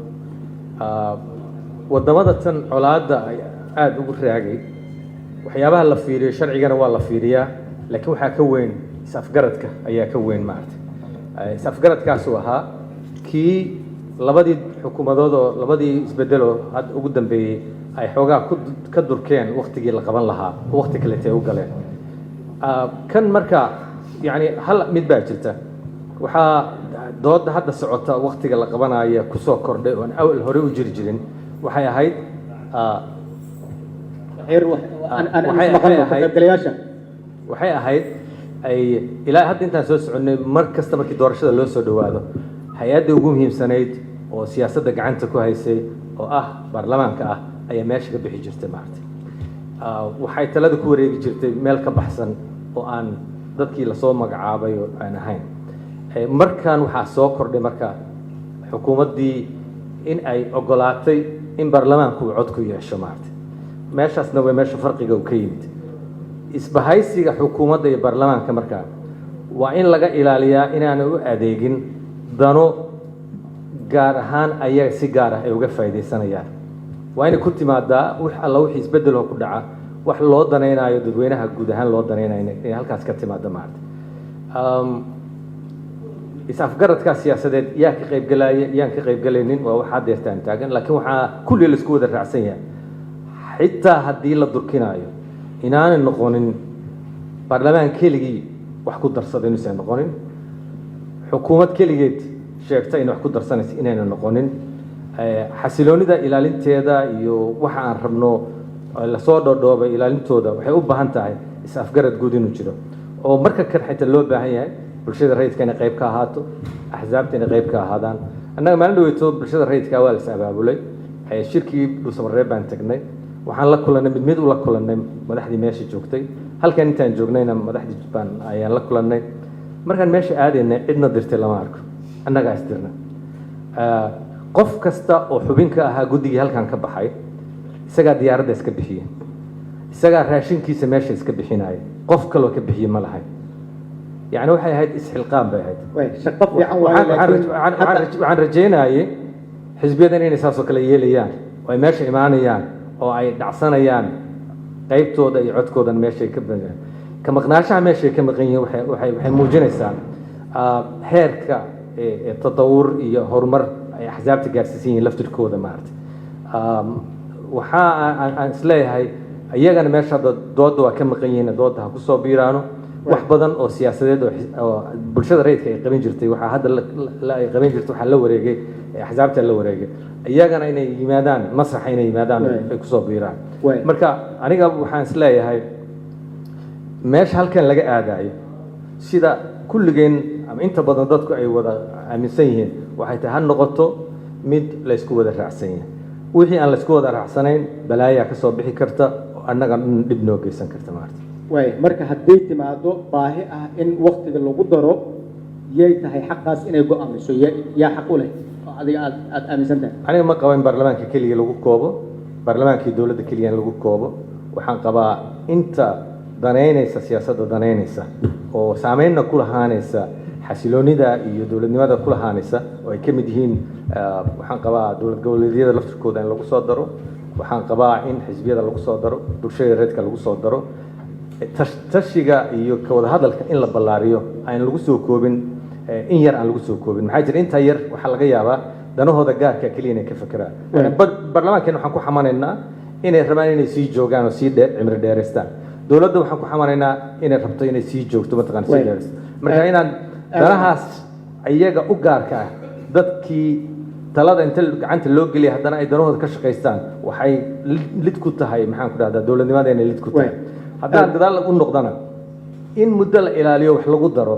waddamada tan colaadda ay aada ugu raagay, waxyaabaha la fiiriyo sharcigana waa la fiiriyaa, laakiin waxaa ka weyn is-afgaradka ayaa ka weyn maaragtay. Is-afgaradkaasuu ahaa kii labadii xukuumadood oo labadii isbedeloo hadda ugu dambeeyey ay xoogaa ku ka durkeen waqtigii la qaban lahaa, waqti kaleete ay u galeen. Kan marka yacni hal mid baa jirta. Waxaa dooda hadda socota waqtiga la qabanaya kusoo kordhay oon awal hore u jiri jirin waxay ahayd xeer aan aan maqalno ka qaybgalayaasha. Waxay ahayd ay ilaa hadda intaan soo soconnay, mar kasta markii doorashada loo soo dhowaado, hay-adda ugu muhiimsanayd oo siyaasadda gacanta ku haysay oo ah baarlamaanka ah ayaa meesha ka bixi jirtay maaragtay. Waxay talada ku wareegi jirtay meel ka baxsan oo aan dadkii lasoo magacaabay oo aan ahayn. Markan waxaa soo kordhay marka xukuumaddii in ay ogolaatay in baarlamaanku uu cod ku yeesho maaragtay. Meeshaasna waa meesha farqiga uu ka yimid. Isbahaysiga xukuumadda iyo baarlamaanka markaa waa in laga ilaaliyaa inaanay u adeegin dano gaar ahaan ayaga si gaar ah ay uga faa'iidaysanayaan. Waa inay ku timaadaa wax alla wixii isbeddeloo ku dhaca, wax loo danaynayo dadweynaha guud ahaan loo danaynayo, inay halkaas ka timaado maarata. Is-afgaradkaa siyaasadeed yaa ka qaybgalaya, yaan ka qaybgalaynin, waa wax haddeertaan taagan, laakiin waxaa kulli laisku wada raacsan yahay, xitaa haddii la durkinaayo, inaanay noqonin baarlamaan keligii wax ku darsada, inuusan noqonin xukuumad keligeed sheegta in wax ku darsanaysa, inayna noqonin. Xasiloonida ilaalinteeda iyo waxa aan rabno lasoo dhoodhoobay ilaalintooda waxay u baahan tahay is-afgarad guud inuu jiro, oo marka kan xitaa loo baahan yahay bulshada rayidka inay qayb ka ahaato, axsaabta inay qayb ka ahaadaan. Annaga maalin dhaweyto bulshada rayidka waa la is abaabulay. Shirkii Dhuusamareeb baan tagnay, waxaan la kulannay, mid mid ula kulannay madaxdii meesha joogtay. Halkan intaan joognayna madaxdii baan ayaan la kulannay. Markaan meesha aadaynay, cidna dirtay lama arko, annagaa isdirna. Qof kasta oo xubin ka ahaa guddigii halkan ka baxay isagaa diyaaradda iska bixiyey, isagaa raashinkiisa meesha iska bixinaya, qof kaloo ka bixiye ma lahayn. Yacni waxay ahayd isxilqaan bay ahayd. Way shaqo fiican waaye. Waxaan laakiin waxaan rajaynayay xisbiyadan inay saasoo kale yeelayaan oo ay meesha imaanayaan oo ay dhacsanayaan qaybtooda iyo codkoodan. Meeshay ka ka maqnaashaha meeshay ka maqan yihiin waxay muujinaysaa heerka tatawur iyo horumar ay axsaabta gaarsiisan yihiin laftirkooda maaragtay. Waxaa aan isleeyahay iyagana meesha hadda dooda waa ka maqan yihiin, dooda ha kusoo biiraano. Wax badan oo siyaasadeed oo bulshada rayidka ay qaban jirtay, waxaa hadda ay qaban jirtay waxaa la wareegay axsaabta la wareegay. Iyagana inay yimaadaan masraxa, inay yimaadaan, ay kusoo biiraan. Marka aniga waxaan isleeyahay meesha halkan laga aadayo, sida kulligeen ama inta badan dadku ay wada aaminsan yihiin, waxay tahay ha noqoto mid laysku wada raacsan yahay. Wixii aan laysku wada raacsanayn balaayaa ka soo bixi karta oo annaga dhan dhib noo geysan karta maarata. Waay, marka hadday timaado baahi ah in waktiga lagu daro, yay tahay xaqaas inay go-aamiso? Yaa xaq u leh oo adiga aad aaminsan tahay? Aniga ma qaba in baarlamaanka keliya lagu koobo, baarlamaankii dowladda keliya in lagu koobo. Waxaan qabaa inta danaynaysa siyaasadda, danaynaysa oo saameynna ku lahaanaysa xasiloonida iyo dowladnimada ku lahaanaysa, oo ay ka mid yihiin waxaan qabaa dowlad goboleedyada laftirkooda in lagu soo daro, waxaan qabaa in xisbiyada lagu soo daro, bulshada reedka lagu soo daro, tashiga iyo ka wada hadalka in la ballaariyo, aan lagu soo koobin in yar, aan lagu soo koobin. Maxaa jira, intaa yar waxaa laga yaabaa danahooda gaarka keliya inay ka fekeraan. Baarlamaankeena waxaan ku xamanaynaa inay rabaan inay sii joogaan oo sii dheer cimri dheeraystaan. Dowladda waxaan ku xamanaynaa inay rabto inay sii joogto, mataqaan, sii dheeraysto. Marka inaan danahaas iyaga u gaarka ah dadkii talada inta gacanta loo geliya haddana ay danahooda ka shaqaystaan, waxay lid ku tahay, maxaan ku dhahdaa, dowladnimadeena lid ku tahay. Haddaan gadaal u noqdana, in muddo la ilaaliyo wax lagu daro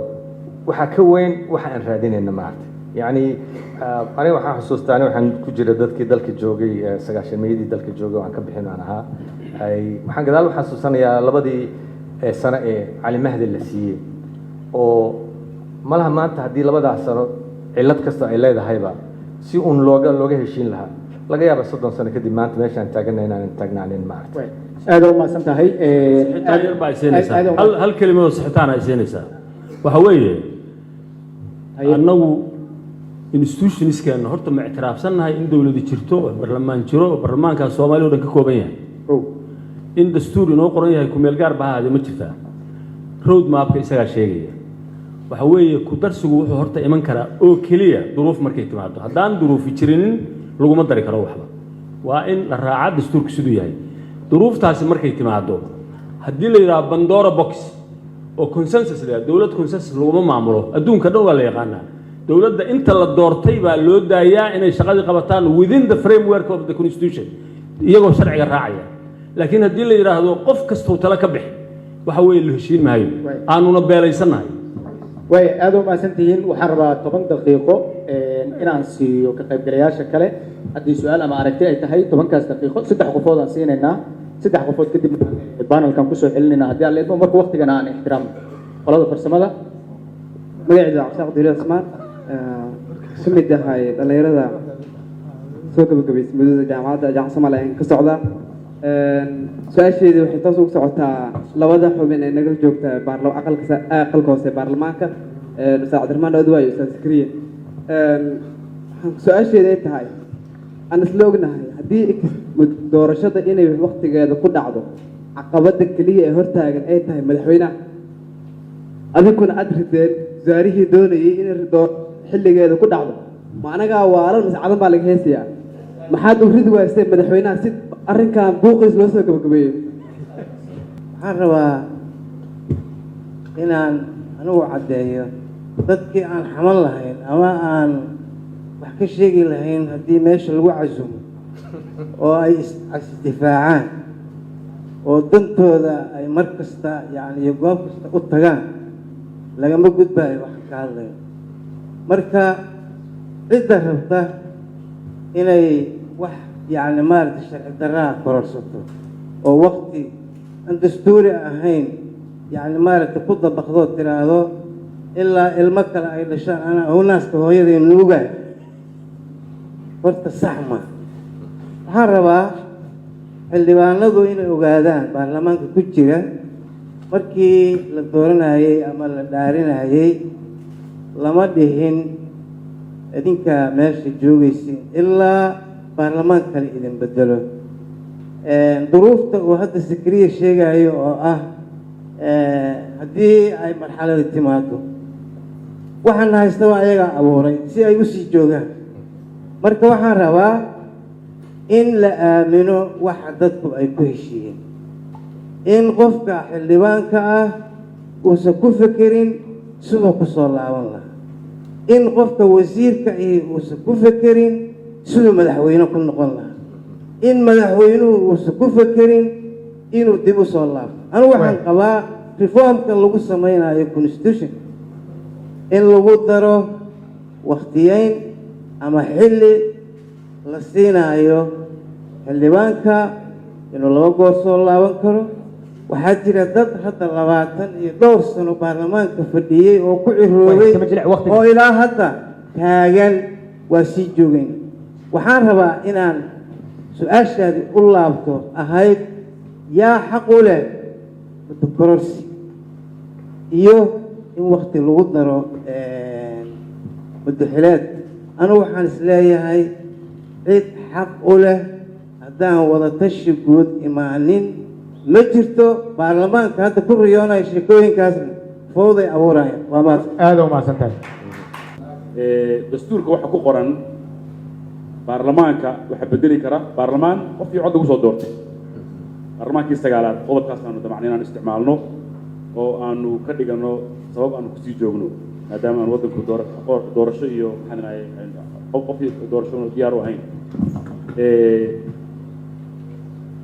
waxaa ka weyn waxa aan raadinayna maaragtay. Yacni aniga waxaan xusuustaa, aniga waxaan ku jira dadkii dalka joogay 90-meeyadii dalka joogay oo aan ka bixin aan ahaa. Waxaan gadaal u xasuusanayaa labadii sano ee Cali Mahdi la siiyey, oo malaha maanta haddii labadaas sano cillad kasta ay leedahayba si uun looga heshiin lahaa, laga yaaba 30 sano kadib maanta meeshaan taagana inaanan taagnaanin maaragtay. Aad u mahadsan tahay. Sixitaan yar baa ay siinaysaa, hal kelimadoo sixitaan ay siinaysaa. Waxa weeye, annagu institutionskeena horta ma ictiraafsannahay in dowladi jirto oo barlamaan jiro, oo barlamaankaas Soomaaliya o dhan ka kooban yahay, in dastuur inoo qoran yahay, kumeel gaar ba ha ahaadee? Ma jirtaa? Road mapka isagaa sheegaya. Waxa weeye, ku darsigu wuxuu horta iman karaa oo keliya duruuf markay timaado. Haddaan duruufi jirinin, laguma dari karo waxba. Waa in la raaca dastuurku siduu yahay. Duruuftaasi markay timaado, haddii la yidhaha Pandora box oo consensus la yidhaha, dowlad consensus laguma maamulo adduunka dhan, waa la yaqaanaa. Dowladda inta la doortay baa loo daayaa inay shaqadii qabataan within the framework of the constitution, iyagoo sharciga raacaya. Laakiin haddii la yidhaahdo qof kastuu talo ka bix, waxa weeye la heshiin maayo, aanuna beelaysannahay. Way aad u mahadsan tihiin. Waxaan rabaa 10 daqiiqo inaan siiyo ka qaybgalayaasha kale haddii su-aal ama aragti ay tahay. 10-kaas daqiiqo saddex qofood aan siinaynaa, saddex qofood kadib panelkan kusoo celinaynaa haddii Alla idmo. Marka waqtigana aan ixtiraamno qolada farsamada. Magacayda Cabdisaaq Duli Cusmaan, ka mid ahay dhallinyarada soo gabagabaysay muddada jaamacadda Soomaaliya ka socda. Su-aasheedii waxay toos ugu socotaa labada xubin ee nagala joogta aqalka hoose ee baarlamaanka, Ustaad Cabdiraxmaan Odwa iyo Ustaad Zakariya. Su-aasheeda ay tahay, aan isla ognahay haddii doorashada inay waktigeeda ku dhacdo caqabada keliya ee hortaagan ay tahay madaxweynaha, adinkuna aada rideen wasaarihii doonayay inay xilligeeda ku dhacdo, ma anagaa waalan mise cadan baa laga heesayaa? Maxaad u ridi wayseen madaxweynaha si arrinkan buuqiis loo soo gabagabeeyo? Waxaan rabaa inaan anigu caddeeyo dadkii aan xaman lahayn ama aan wax ka sheegi lahayn haddii meesha lagu casumo oo ay isdifaacaan oo dantooda ay mar kasta, yani, iyo goob kasta u tagaan, lagama gudbaayo waxaan ka hadlayo. Marka cidda rabta inay wax, yacni, maaragtay, sharci darraha kororsato oo waqti aan dastuuri ahayn, yacni, maaragtay, ku dabaqdoo tiraahdo ilaa ilmo kale ay dhashaan anaa awnaaska hooyaday nuugaay, horta sax ma. Waxaan rabaa xildhibaanadu inay ogaadaan baarlamaanka ku jira, markii la dooranayey ama la dhaarinayey lama dhihin idinkaa meesha joogaysiin ilaa baarlamaan kale idin bedelo. Duruufta uu hadda Sakriya sheegayo oo ah haddii ay marxalada timaado, waxaana haysta waa ayagaa abuuray si ay usii joogaan. Marka waxaan rabaa in la aamino waxa dadku ay ku heshiiyeen, in qofka xildhibaanka ah uusan ku fekerin siduu kusoo laaban lahaa, in qofka wasiirka ihi uusan ku fekerin siduu madaxweyne ku noqon lahaa, in madaxweynuhu uusan ku fekerin inuu dib u soo laabto. Anigu waxaan qabaa reformka lagu sameynayo constitution in lagu daro wakhtiyeyn ama xilli la siinaayo xildhibaanka inuu laba goor soo laaban karo. Waxaa jira dad hadda 20 iyo dhowr sano baarlamaanka fadhiyey oo ku ciroobay oo ilaa hadda taagan, waa sii joogeyn. Waxaan rabaa inaan su-aashaadii u laabto ahayd yaa xaq u leh muddo kororsi iyo in wakti lagu daro muddo xileed. Anigu waxaan isleeyahay cid xaq u leh haddaan wada tashi guud imaanin ma jirto. Baarlamaanka hadda ku riyoonaya sheekooyinkaasna fowday abuuraya. Waa mahadsan. Aada u mahadsan tahay. Dastuurka waxaa ku qoran baarlamaanka waxaa bedeli kara baarlamaan qof iyo cod lagu soo doortay, baarlamaankii sagaalaad. Qodobkaas aanu damacnay inaan isticmaalno oo aanu ka dhigano sabab aanu kusii joogno, maadaama aan waddanku doorasho iyo, maxaan idhahay, qof iyo doorasho diyaar u ahayn.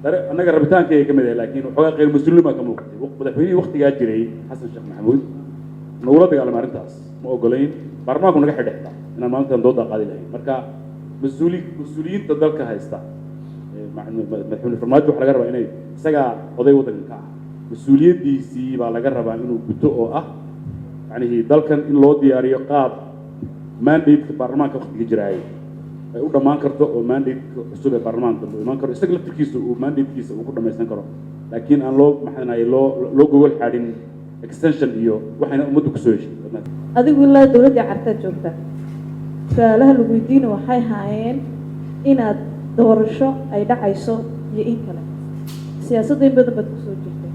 Annaga rabitaankayga ka mid ahay, laakiin waxoogaa kheyr mas-uulnima ka muuqatay. Madaxweynihii waktigaa jiray, Xasan Sheekh Maxamuud, nagula dagaalamay arrintaas, ma ogolayn. Baarlamaanku naga xidhay xitaa inaan maalintan dooda qaadi lahayn. Marka mas-uuliyiinta dalka haysta, Madaxweyne Farmaajo waxaa laga rabaa inay isagaa oday waddanka ka ah, mas-uuliyaddiisii baa laga rabaa inuu guto, oo ah macnihii dalkan in loo diyaariyo qaab mandate-ka baarlamaanka waktiga jiraayay ay u dhammaan karto oo mandate-ka cusub ee baarlamaanka dambe uu imaan karo, isaga laftirkiisa uu mandate-kiisa uu ku dhammaysan karo, laakiin aan loo, maxaanaye, loo gogol xaadhin extension iyo waxayna ummaddu kusoo heshay. Adigu ilaa dowladdii Cartaad joogta, su-aalaha lagu weydiina waxay haayeen inaad doorasho ay dhacayso iyo in kale. Siyaasadda in badan baad kusoo jirtay,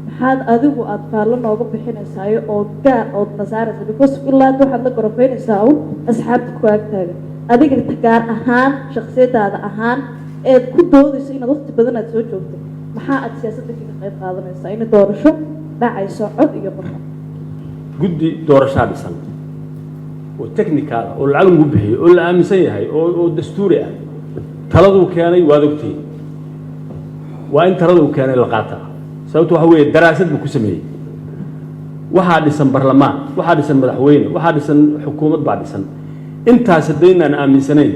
maxaad adigu aada faallo nooga bixinaysaayo oo gaar ood nasaaraysa? Because ilaa hadda waxaad la gorofeynaysaa un asxaabta ku agtaagan. Adiga gaar ahaan, shakhsiyadaada ahaan eed ku doodayso inaad waqti badan aad soo joogtay, maxaa aad siyaasadda kaga qayb qaadanaysaa in doorasho dhacayso cod iyo qof? Guddi doorashaa dhisan oo technical ah oo lacag lagu bixiyey oo la aaminsan yahay oo dastuuri ah, taladuu keenay waad ogtihiin. Waa in taladuu keenay la qaataa, sababto waxa weeye daraasad buu ku sameeyey. Waxaa dhisan barlamaan, waxaa dhisan madaxweyne, waxaa dhisan xukuumad baa dhisan. Intaas haddaynaan aaminsanayn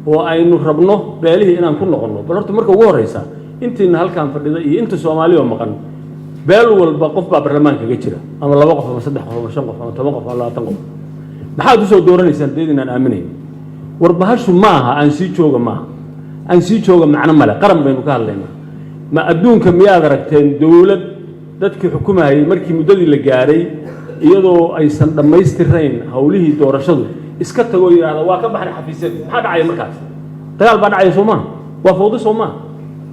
oo aynu rabno beelihii inaan ku noqonno, bal horta marka ugu horreysa intiina halkaan fadhida iyo inta Soomaali oo maqan, beel walba qof baa barlamaanka kaga jira, ama laba qof ama saddex qof ama shan qof ama 10 qof ama 20 qof. Maxaad usoo dooranaysaan haddaydinaan aaminayn? War bahashu ma aha aan sii jooga, maaha aan sii jooga, macno male. Qaran baynu ka hadlaynaa. Ma adduunka miyaad aragteen dowlad dadkii xukumayay markii muddadii la gaaray, iyadoo aysan dhammaystirayn howlihii doorashadu, iska tagoo yidhaahda waa ka baxnay xafiisyadii? Maxaa dhacaya markaas? Dagaal baa dhacaya, soo maha? Waa fawdo, soo maha?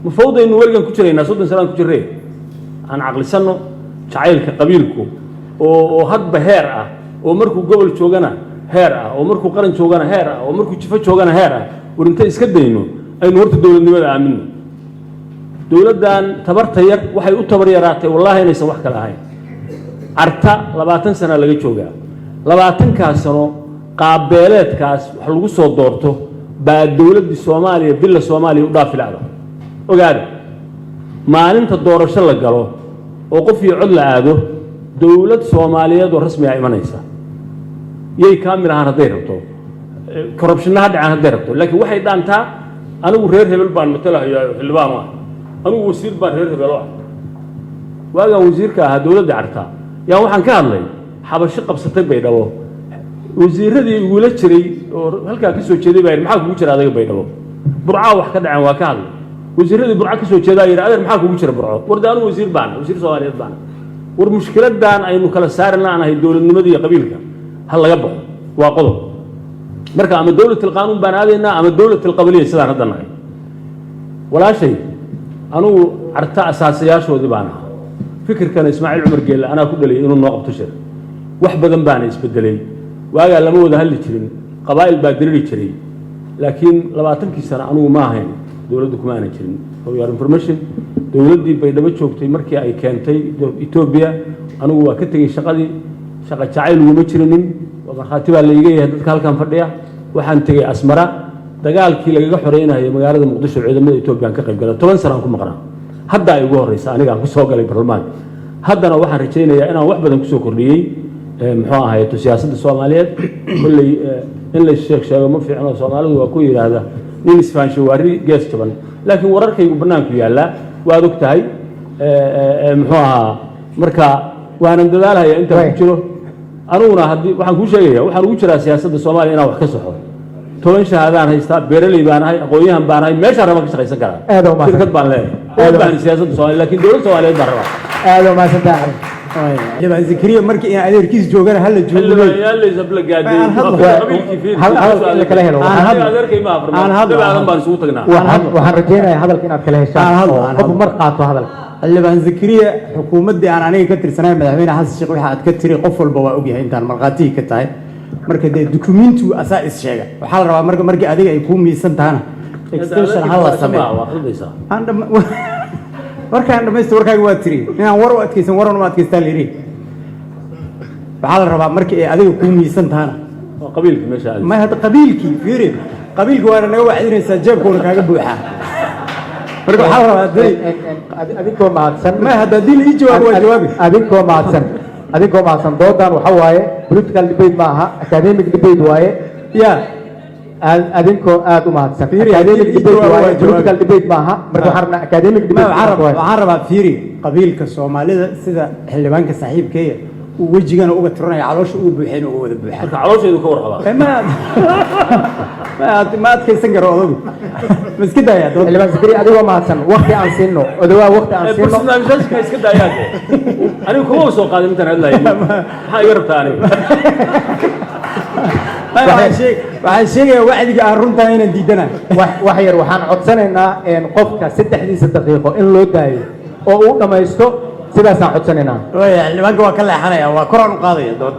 Ma fawdaynu weligan ku jiraynaa? 30 sanaan ku jirray. Aan caqlisanno. Jacaylka qabiilku oo hadba heer ah, oo markuu gobol joogana heer ah, oo markuu qaran joogana heer ah, oo markuu jifo joogana heer ah, war inta iska dayno aynu horta dowladnimada aamino. Dowladdan tabarta yar waxay u tabar yaraatay, wallaahi, inaysan wax kale ahayn. Carta 20 sana laga joogaa. 20-kaas sano qaabbeeleedkaas wax lagu soo doorto baa dowladdii Soomaaliya, Villa Soomaaliya, u dhaafi la'da. Ogaada, maalinta doorasho la galo oo qof iyo cod la aado, dowlad Soomaaliyeed oo rasmi ah imanaysa. Yay kaamil ahaan hadday rabto, corruption-na ha dhacaan hadday rabto, laakiin waxay dhaantaa anigu reer hebel baan matalahayaa oo xildhibaan u ah, anigu wasiir baan reer hebel u ah. Waagaan wasiirka ahaa dowladda Carta yaa waxaan ka hadlay Xabashi qabsatay Baydhabo. Wasiiradii igula jiray oo halkaa ka soo jeeday baa yidhi, "Maxaa kugu jira adaga Baydhabo?" Burcaa wax ka dhaceen, waa ka hadlay. Wasiiradii Burco ka soo jeedaa yidhi, "Adeer, maxaa kugu jira Burco?" War de anigu wasiir baana, wasiir Soomaaliyeed baana. War mushkiladan aynu kala saari la'nahay dowladnimada iyo qabiilka ha laga baxo. Waa qodob. Marka ama dowlad alqaanuun baan aadaynaa ama dowlad alqabiliya sidaan hadda nahay. Walaashay, anugu Carta asaasayaashoodii baan ahaa. Fikirkana Ismaaciil Cumar Geelle anaa ku dhaliyay inuu noo qabto shir. Wax badan baana isbedelay. Waagaa lama wada hadli jirin, qabaa'il baa diriri jiray, laakiin 20-kii sano anugu ma ahayn dowladdu, kuma aanan jirin. For your information, dowladdii Baydhabo joogtay markii ay keentay Etoobiya, anigu waa ka tegey shaqadii. Shaqa jacayl uguma jirinin, waa markhaati baa laiga yahay dadka halkan fadhiya. Waxaan tegey Asmara, dagaalkii lagaga xoreynayay magaalada Muqdisho ciidamada Etoobiya aan ka qayb galay. 10 sano aan ku maqnaa. Hadda ay ugu horreysa aniga aan ku soo galay baarlamaanka. Haddana waxaan rajaynayaa inaan wax badan kusoo kordhiyey, muxuu ahaye, siyaasadda Soomaaliyeed. Kolley in la sheeg sheego ma fiicno. Soomaalidu waa ku yidhaahda nin isfaansho waari gees jaban, laakiin wararkaygu bannaanku yaallaa, waad og tahay, muxuu ahaa. Marka waanan dadaalhaya intaan ku jiro aniguna. Haddii waxaan kuu sheegaya, waxaan ugu jiraa siyaasadda Soomaaliya inaan wax ka saxo. 10 shahaadaan haystaa, beeraley baan ahay, aqoon-yahan baan ahay, meeshaan rabaan ka shaqaysan karaa. Aad u mahadsan. Shirkad baan leeyahay. Uma baahni siyaasadda Soomaaliya, laakiin dowlad Soomaaliyeed baan rabaa. Aad u mahadsantahay. Xildhibaan Zakariya, markii in adeerkiis joogana hala joogo. Xildhibaan. Aan hadlo. Hadalka in la kala helo. Adeerkay ma Aan hadlo. aadan baan isugu tagnaa. Waxaan rajaynayaa hadalka inaad kala Aan heshaan hadlo, oo aan qofku hadlo. mar qaato hadalka. Xildhibaan Zakariya, xukuumaddii aan aniga ka tirsanayn, madaxweyne Xasan Sheekh, waxa aad ka tiri qof walba waa ogyahay intaan markhaatigii ka tahay. Marka dee dukumentigu asaa is sheega. Waxaa la rabaa marka markii adiga ay kuu miisan tahana extension ha la sameeyo. Waa khaldaysaa. Warkaan dhamaysta. Warkaaga waa tiri inaan war u adkaysan, waran u adkaystaa la yidhi. Waxaa la rabaa markii ay adiga kuu miisan tahana. Waa qabiilka meesha aadaysa. May, hadda qabiilkii fiiri, qabiilki waana naga wacdinaysaa, jeebkuuna kaaga buuxaa. Marka waxaa la rabaa hadday Adinkoo mahadsan. May, hadda haddii la ii jawaabo waa jawaabi. Adinkoo mahadsan, adinkoo mahadsan. Doodan waxa waaye political debate ma aha, academic debate waaye. Ya. Adinkoo aad u mahadsan. Fiiri, academic haddii la ii debate jawaabo waaye, waa jawaabi. political debate ma aha. Marka waxaan rabnaa academic Ma, debate waxaan rabaa waaye. Waxaan rabaa, fiiri, qabiilka Soomaalida sida xildhibaanka saaxiibkeeya uu wejigana uga tiranaya, caloosha uga buuxeen, uga wada buuxaan. Marka caloosheedu ka warqabaa. Ma adkaysan karo odagu, ma iska daaya dood. Xildhibaan Zakariya, adigoo mahadsan, waqti aan siino Odawaa, waqti aan siino. Barnaamijyaasha iska daayaade. Anigu kuma soo qaadin intaan hadlayo. Maxaa iga rabtaa aniga? Waxaan sheegayaa wacdiga aan runtaa inaan diidanahay. Wax yar waxaan codsanaynaa qofka saddexdiisa daqiiqo in loo daayo oo uu dhammaysto. Sidaasaan codsanaynaa. Waaya, xildhibaanka waa ka leexanaya, waa koraan u qaadaya dood.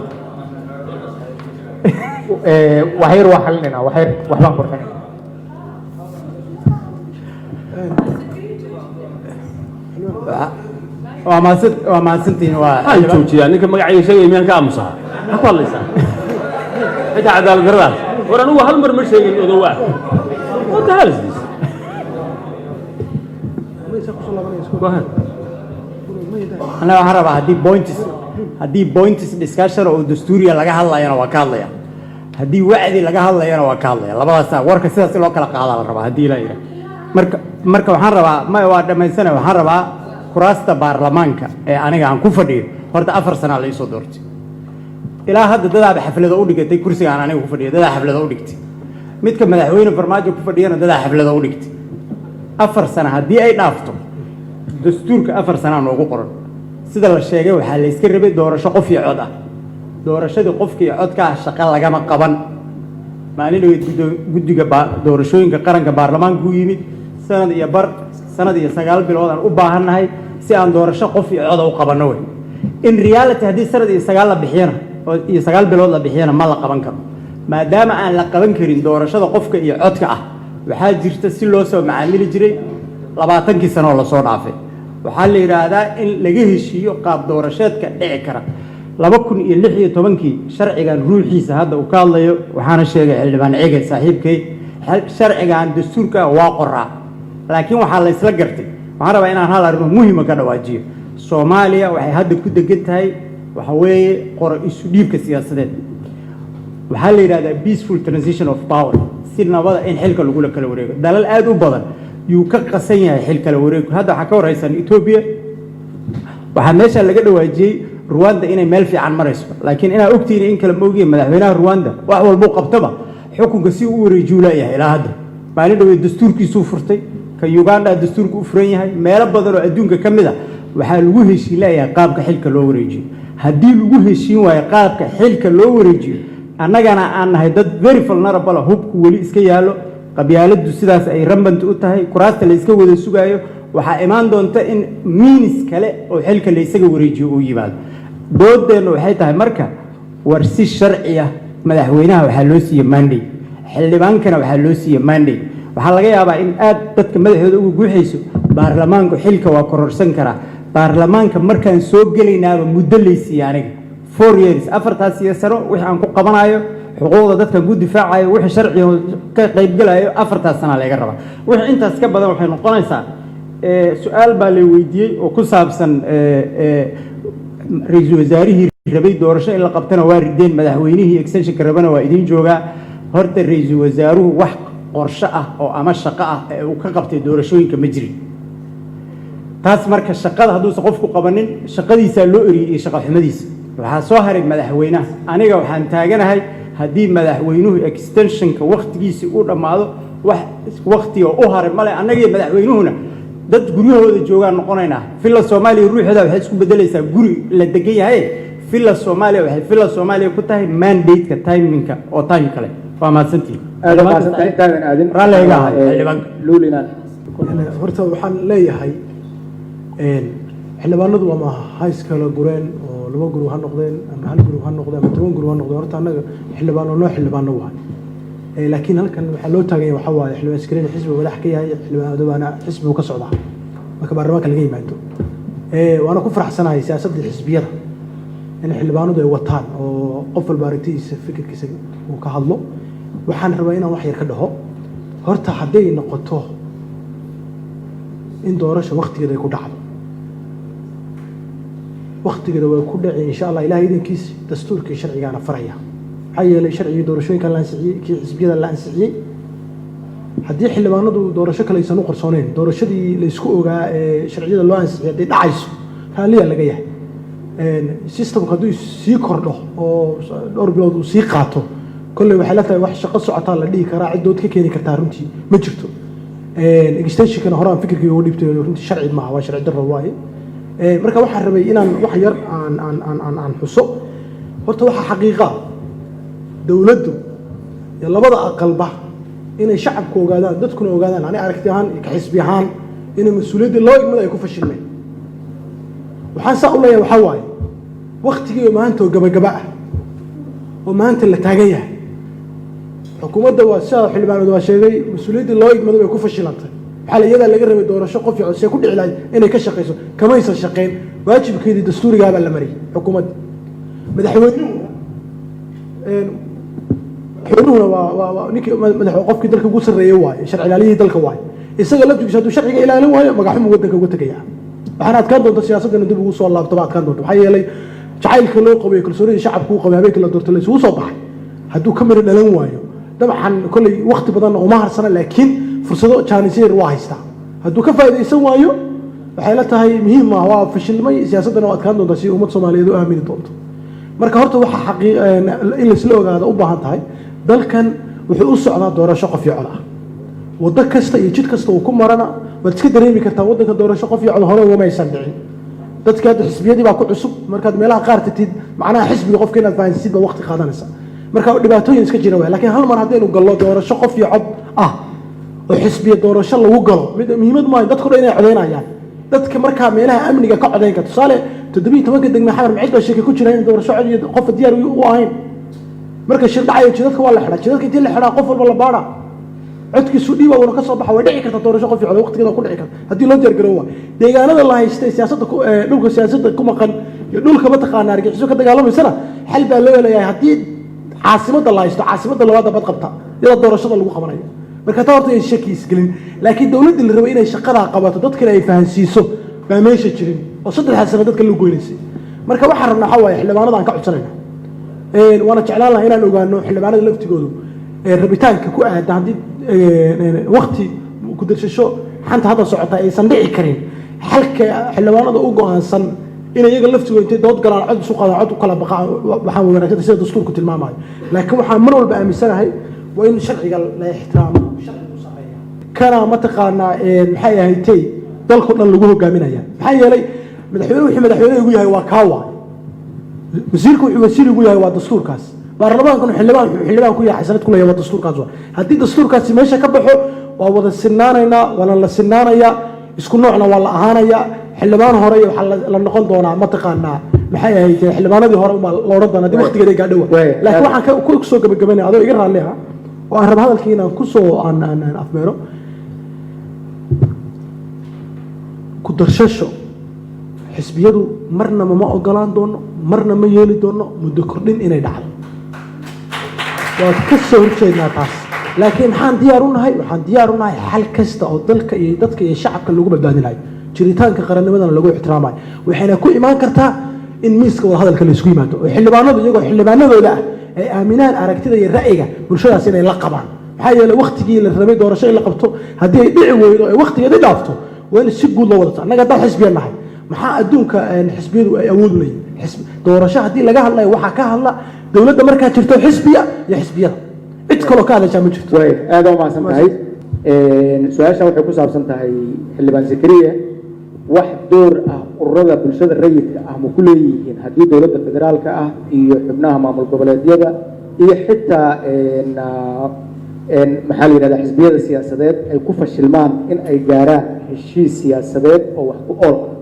Wax yar waa xalinaynaa, wax yar waxbaan qurxinayna. Waa mahadsantihiin, waa Maxaa joojiyaa ninka magacayga sheegaya? Miyaan ka aamusaa? Maxaa ku hadlaysaa xitaa cadaalad daradaas? War anigu hal mar ma sheegin Odowaa. What the hell is this? Go ahead. Annaga waxaan rabaa haddii points discussion oo dastuuriya laga hadlayana waa ka hadlaya, haddii wacdi laga hadlayana waa ka hadlaya. Labadaasa warka sidaas in loo kala qaadaa la rabaa haddii la yidhaah. Marka waxaan rabaa, ma waa dhammaysana, waxaan rabaa kuraasta baarlamaanka ee aniga aan ku fadhiyo horta 4 sanaa la iisoo doortay. Ilaa hadda dadaaba xaflada u dhigatay kursiga aan aniga ku fadhiyo, dadaa xaflada u dhigtay. Midka madaxweyne Farmaajo ku fadhiyana dadaa xaflada u dhigtay. 4 sano haddii ay dhaafto Dastuurka 4 sanaa noogu qoran. Sida la sheegay, waxaa la iska rabay doorasho qof iyo cod ah. Doorashadii qofka iyo codka ah shaqo lagama qaban. Maalin dhaweyd guddiga doorashooyinka qaranka baarlamaanku u yimid. Sanad iyo bar, sanad iyo 9 bilood aan u baahannahay si aan doorasho qof iyo coda u qabanno wey. In reality, haddii sanad iyo sagaal la bixiyana oo iyo 9 bilood la bixiyana, ma la qaban karo. Maadaama aan la qaban karin doorashada qofka iyo codka ah, waxaa jirta si loo soo macaamili jiray 20kii sano oo lasoo dhaafay. Waxaa la yidhaahdaa in laga heshiiyo qaab doorasheedka dhici kara. 2016kii sharcigan ruuxiisa hadda uu ka hadlayo, waxaana sheegay xildhibaan Cige saaxiibkay, sharcigan dastuurka waa qoraa, laakiin waxaa la isla gartay. Waxaan rabaa inaan hal arrimo muhima ka dhawaajiyo. Soomaaliya waxay hadda ku degan tahay waxa weeye qoro isu dhiibka siyaasadeed. Waxaa la yidhahdaa peaceful transition of power, si nabada in xilka lagula kala wareego. Dalal aad u badan yuu ka qasan yahay xil kala wareego. Hadda waxaa ka warhaysan Etoobiya. Waxaa meesha laga dhawaajiyey Ruwanda inay meel fiican marayso, laakiin inaa ogtihiin in kale ma ogiin. Madaxweynaha Ruwanda wax walbuu qabtaba, xukunka si uu wareejiyuu leeyahay ilaa hadda. Maalin dhaweyd dastuurkiisuu furtay. Kan Uganda dastuurka u furan yahay. Meelo badan oo adduunka ka mid a waxaa lagu heshiin leeyahay qaabka xilka loo wareejiyo. Haddii lagu heshiin waayo qaabka xilka loo wareejiyo, annagana aan nahay dad very vulnerable ah, hubku weli iska yaallo, qabyaaladdu sidaas ay rampant u tahay, kuraasta la iska wada sugaayo, waxaa imaan doonta in minis kale oo xilka la isaga wareejiyo uu yimaado. Doodeennu waxay tahay marka, war si sharci ah madaxweynaha waxaa loo siiye mandate, xildhibaankana waxaa loo siiye mandate. Waxaa laga yaabaa in aad dadka madaxooda uga guuxayso baarlamaanku xilka waa kororsan karaa. Baarlamaanka markaan soo gelaynaaba muddo laysiiye aniga 4 years, afartaas iyo sano wixii aan ku qabanayo, xuquuqda dadkan ku difaacayo, wixii sharciga ka qaybgalayo, afartaas sanaa laga rabaa. Wixii intaas ka badan waxay noqonaysaa su-aal baa la weydiiyey oo ku saabsan ra-iisul wasaarihii rabay doorasho in la qabtana waa rideen, madaxweynihii extensionka rabana waa idiin joogaa. Horta ra-iisul wasaaruhu wax qorsho ah oo ama shaqo ah ee uu ka qabtay doorashooyinka ma jirin. Taas marka shaqada hadduusan qofku qabanin, shaqadiisaa loo eriyey iyo shaqo xumadiisa. Waxaa soo haray madaxweynaha. Aniga waxaan taaganahay, haddii madaxweynuhu extensionka wakhtigiisii u dhammaado, wax wakhtiga u haray male. Annaga iyo madaxweynuhuna dad guryahooda joogaan noqonaynaa. Villa Soomaaliya ruuxeeda waxay isku bedelaysaa guri la degan yahay. Villa Soomaaliya waxay Villa Soomaaliya ku tahay mandate-ka timingka oo time kale. Waa mahadsantihin. Aad mahadsantahay. Intaadan aadin Raalliga ahay, xildhibaanka. Luul inaan Horta waxaan leeyahay, xildhibaanadu ama ha iskala gureen oo laba group ha noqdeen ama hal group ha noqdeen ama 10 group ha noqdeen, horta annaga xildhibaano noo xildhibaano waay. Laakiin halkan waxaa loo taagan yahay waxaa waaye xildhibaan Iskariin xisbiga madax ka yahay, xildhibaan Odowaana xisbigu ka socdaa marka baarlamaanka laga yimaado. Waana ku faraxsanahay siyaasadda xisbiyada in xildhibaanadu ay wataan oo qof walba aragtidiisa, fikirkiisa uu ka hadlo. Waxaan rabaa inaan wax yar ka dhaho. Horta hadday noqoto in doorasha waktigeeda ay ku dhacdo, waktigeeda way ku dhici, insha Allah, Ilahay idankiis. Dastuurkii sharcigaana faraya. Maxaa yeelay sharcigii doorashooyinka la ansixiyey, kii xisbiyada la ansixiyey, haddii xildhibaanadu doorasho kale aysan u qarsooneyn, doorashadii la isku ogaa ee sharciyada loo ansixiyay hadday dhacayso, raalliyaa laga yahay. Systemku hadduu sii kordho oo dhowr bilood uu sii qaato, kolley waxay la tahay wax shaqo socotaa la dhihi karaa. Ciddood ka keeni kartaa runtii ma jirto. Extensionkana hore aan fikirkayga uga dhibtay, runtii sharci maaha, waa sharci darro waaye. Marka waxaan rabay inaan wax yar aan xuso. Horta waxaa xaqiiqa dowladdu iyo labada aqalba inay shacabku ogaadaan, dadkuna ogaadaan, ani aragti ahaan iyo ka xisbi ahaan, inay mas-uuliyaddii loo igmada ay ku fashilmeen. Waxaan saa u leeyahay waxaa waaye, waktigii maanta oo gabagaba ah oo maanta la taagan yahay, xukuumadda waa sidaa xildhibaanood waa sheegay, mas-uuliyaddii loo igmada bay ku fashilantay. Waxaa la iyadaa laga rabay doorasho qof iyo see ku dhici lahayd inay ka shaqayso, kamaysan shaqayn. Waajibkeedii dastuurigaabaa la mariyay xukuumadda. Madaxweynuhuna waa ninkii madax, qofkii dalka ugu sarreeyay waaye, sharci ilaaliyihii dalka waaye. Isaga laftigiisa hadduu sharciga ilaalin waayo, magaxumu waddanka uga tegaya. Waxaana adkaan doonta siyaasadda dib ugu soo laabto ba adkaan doonta. Maxaa yeelay jacaylka loo qabay, kalsoonida shacabku u qabay, habeenkii la doorto la isugu soo baxay, hadduu ka miro dhalan waayo, dabcan kolley wakti badanna uma harsana, laakiin fursado jaanisyeer waa haystaa. Hadduu ka faa'iidaysan waayo, waxay la tahay muhiim maaha, waa fashilmay. Siyaasaddana waa adkaan doontaa si ummad Soomaaliyeed u aamini doonto. Marka horta waxa xaqii in laisla ogaado u baahan tahay, dalkan wuxuu u socdaa doorasho qof iyo cod ah. Waddo kasta iyo jid kasta uu ku marana waad iska dareemi kartaa. Waddanka doorasho qof iyo cod hore ugama aysan dhicin. Dadka hadda xisbiyadii baa ku cusub. Markaad meelaha qaar tagtid, macnaha xisbiga qofka inaad fahansiid baa waqti qaadanaysa. Marka dhibaatooyin iska jira waay. Laakiin hal mar haddaynu gallo doorasho qof iyo cod ah oo xisbiya doorasho lagu galo, mid muhiimad maayo dadku dhan inay codeynayaan. Dadka markaa meelaha amniga ka codeyn kara, tusaale 17-ka degme Xamar, macid baa sheeke ku jira in doorasho cod iyo qofa diyaar u ahayn. Marka shir dhacayo, jidadka waa la xidhaa. Jidadka intii la xidhaa, qof walba la baadha, codkiisu dhiiba, uuna ka soo baxa. Way dhici karta doorasho qof iyo cod waqtigeeda ku dhici karta haddii loo diyaar garoowa. Deegaanada la haystay siyaasadda dhulka siyaasadda ku maqan iyo dhulka mataqaana argagixiso ka dagaalamaysana, xal baa loo helayaa. Haddii caasimadda la haysto, caasimadda labaadda bad qabta iyadoo doorashada lagu qabanayo. Marka taa horta ay shaki isgelin. Laakiin dowladdii la rabay inay shaqadaa qabato, dadkana ay fahansiiso, baa meesha jirin oo 3-daas sano dadka loo goynaysay. Marka waxaan rabnaa waxaa waaye, xildhibaanada aan ka codsanayna, waana jeclaan lahaa inaan ogaano xildhibaanada laftigoodu rabitaanka ku aadan haddii wakti ku darsasho xanta hadda socota aysan dhici karin, xalka xildhibaanada u go'aansan inay iyaga laftigooda intay dood galaan, cod isu qaadaan, cod u kala baqaan, waxaan wanaagsan sida dastuurku tilmaamayo. Laakiin waxaan mar walba aaminsanahay waa in sharciga la ixtiraamo, sharcigu sareeya, kana mataqaanaa maxay ahayd tey dalkao dhan lagu hogaaminaya. Maxaa yeelay madaxweyne wuxuu madaxweyne igu yahay waa kaa waay, wasiirku wuxuu wasiir igu yahay waa dastuurkaas, baarlamaankanu xildhibaan wuxuu xildhibaan ku yahay, xasanad ku leeyahay waa dastuurkaas. Waa haddii dastuurkaasi meesha ka baxo, waa wada sinaanaynaa, waana la sinaanayaa, isku noocna waa la ahaanayaa. Xildhibaan hore iyo waxaa la noqon doonaa mataqaanaa maxay ahayd xildhibaanadii hore unbaa la odhan doonaa haddii waqtigeeda ay gaadhowa. Laakiin waxaan ku soo gabagabaynaya, adoo iga raalli ah, oo aan raba hadalkii inaan kusoo aan afmeero, ku darsasho xisbiyadu marnaba ma ogolaan doono, marna ma yeeli doono muddo kordhin inay dhacdo. Waa ka soo horjeednaa taas. Laakiin maxaan diyaar u nahay? Waxaan diyaar u nahay xal kasta oo dalka iyo dadka iyo shacabka lagu badbaadinayo, jiritaanka qarannimadana lagu ixtiraamayo. Waxayna ku imaan kartaa in miiska wadahadalka la isku yimaado oo xildhibaanadu iyagoo xildhibaanadooda ah ay aaminaan aragtida iyo ra'yiga bulshadaas inay la qabaan. Maxaa yeelay waktigii la rabay doorasho in la qabto haddii ay dhici weydo, ay waktigeedii dhaafto, waa in si guud loo wadato. Annaga haddaan xisbiya nahay, maxaa adduunka xisbiyadu ay awood u leeyihin? Doorasho haddii laga hadlayo, waxaa ka hadla dowladda markaa jirto, xisbiya iyo xisbiyada, cid kaloo ka hadlaysaa ma jirto. Way aada u mahadsan tahay. Su-aashan waxay ku saabsan tahay xildhibaan Zakariya: wax door ah ururada bulshada rayidka ah ma ku leeyihiin haddii dowladda federaalka ah iyo xubnaha maamul goboleedyada iyo xitaa maxaa la yidhahdaa xisbiyada siyaasadeed ay ku fashilmaan in ay gaaraan heshiis siyaasadeed oo wax ku ool ah,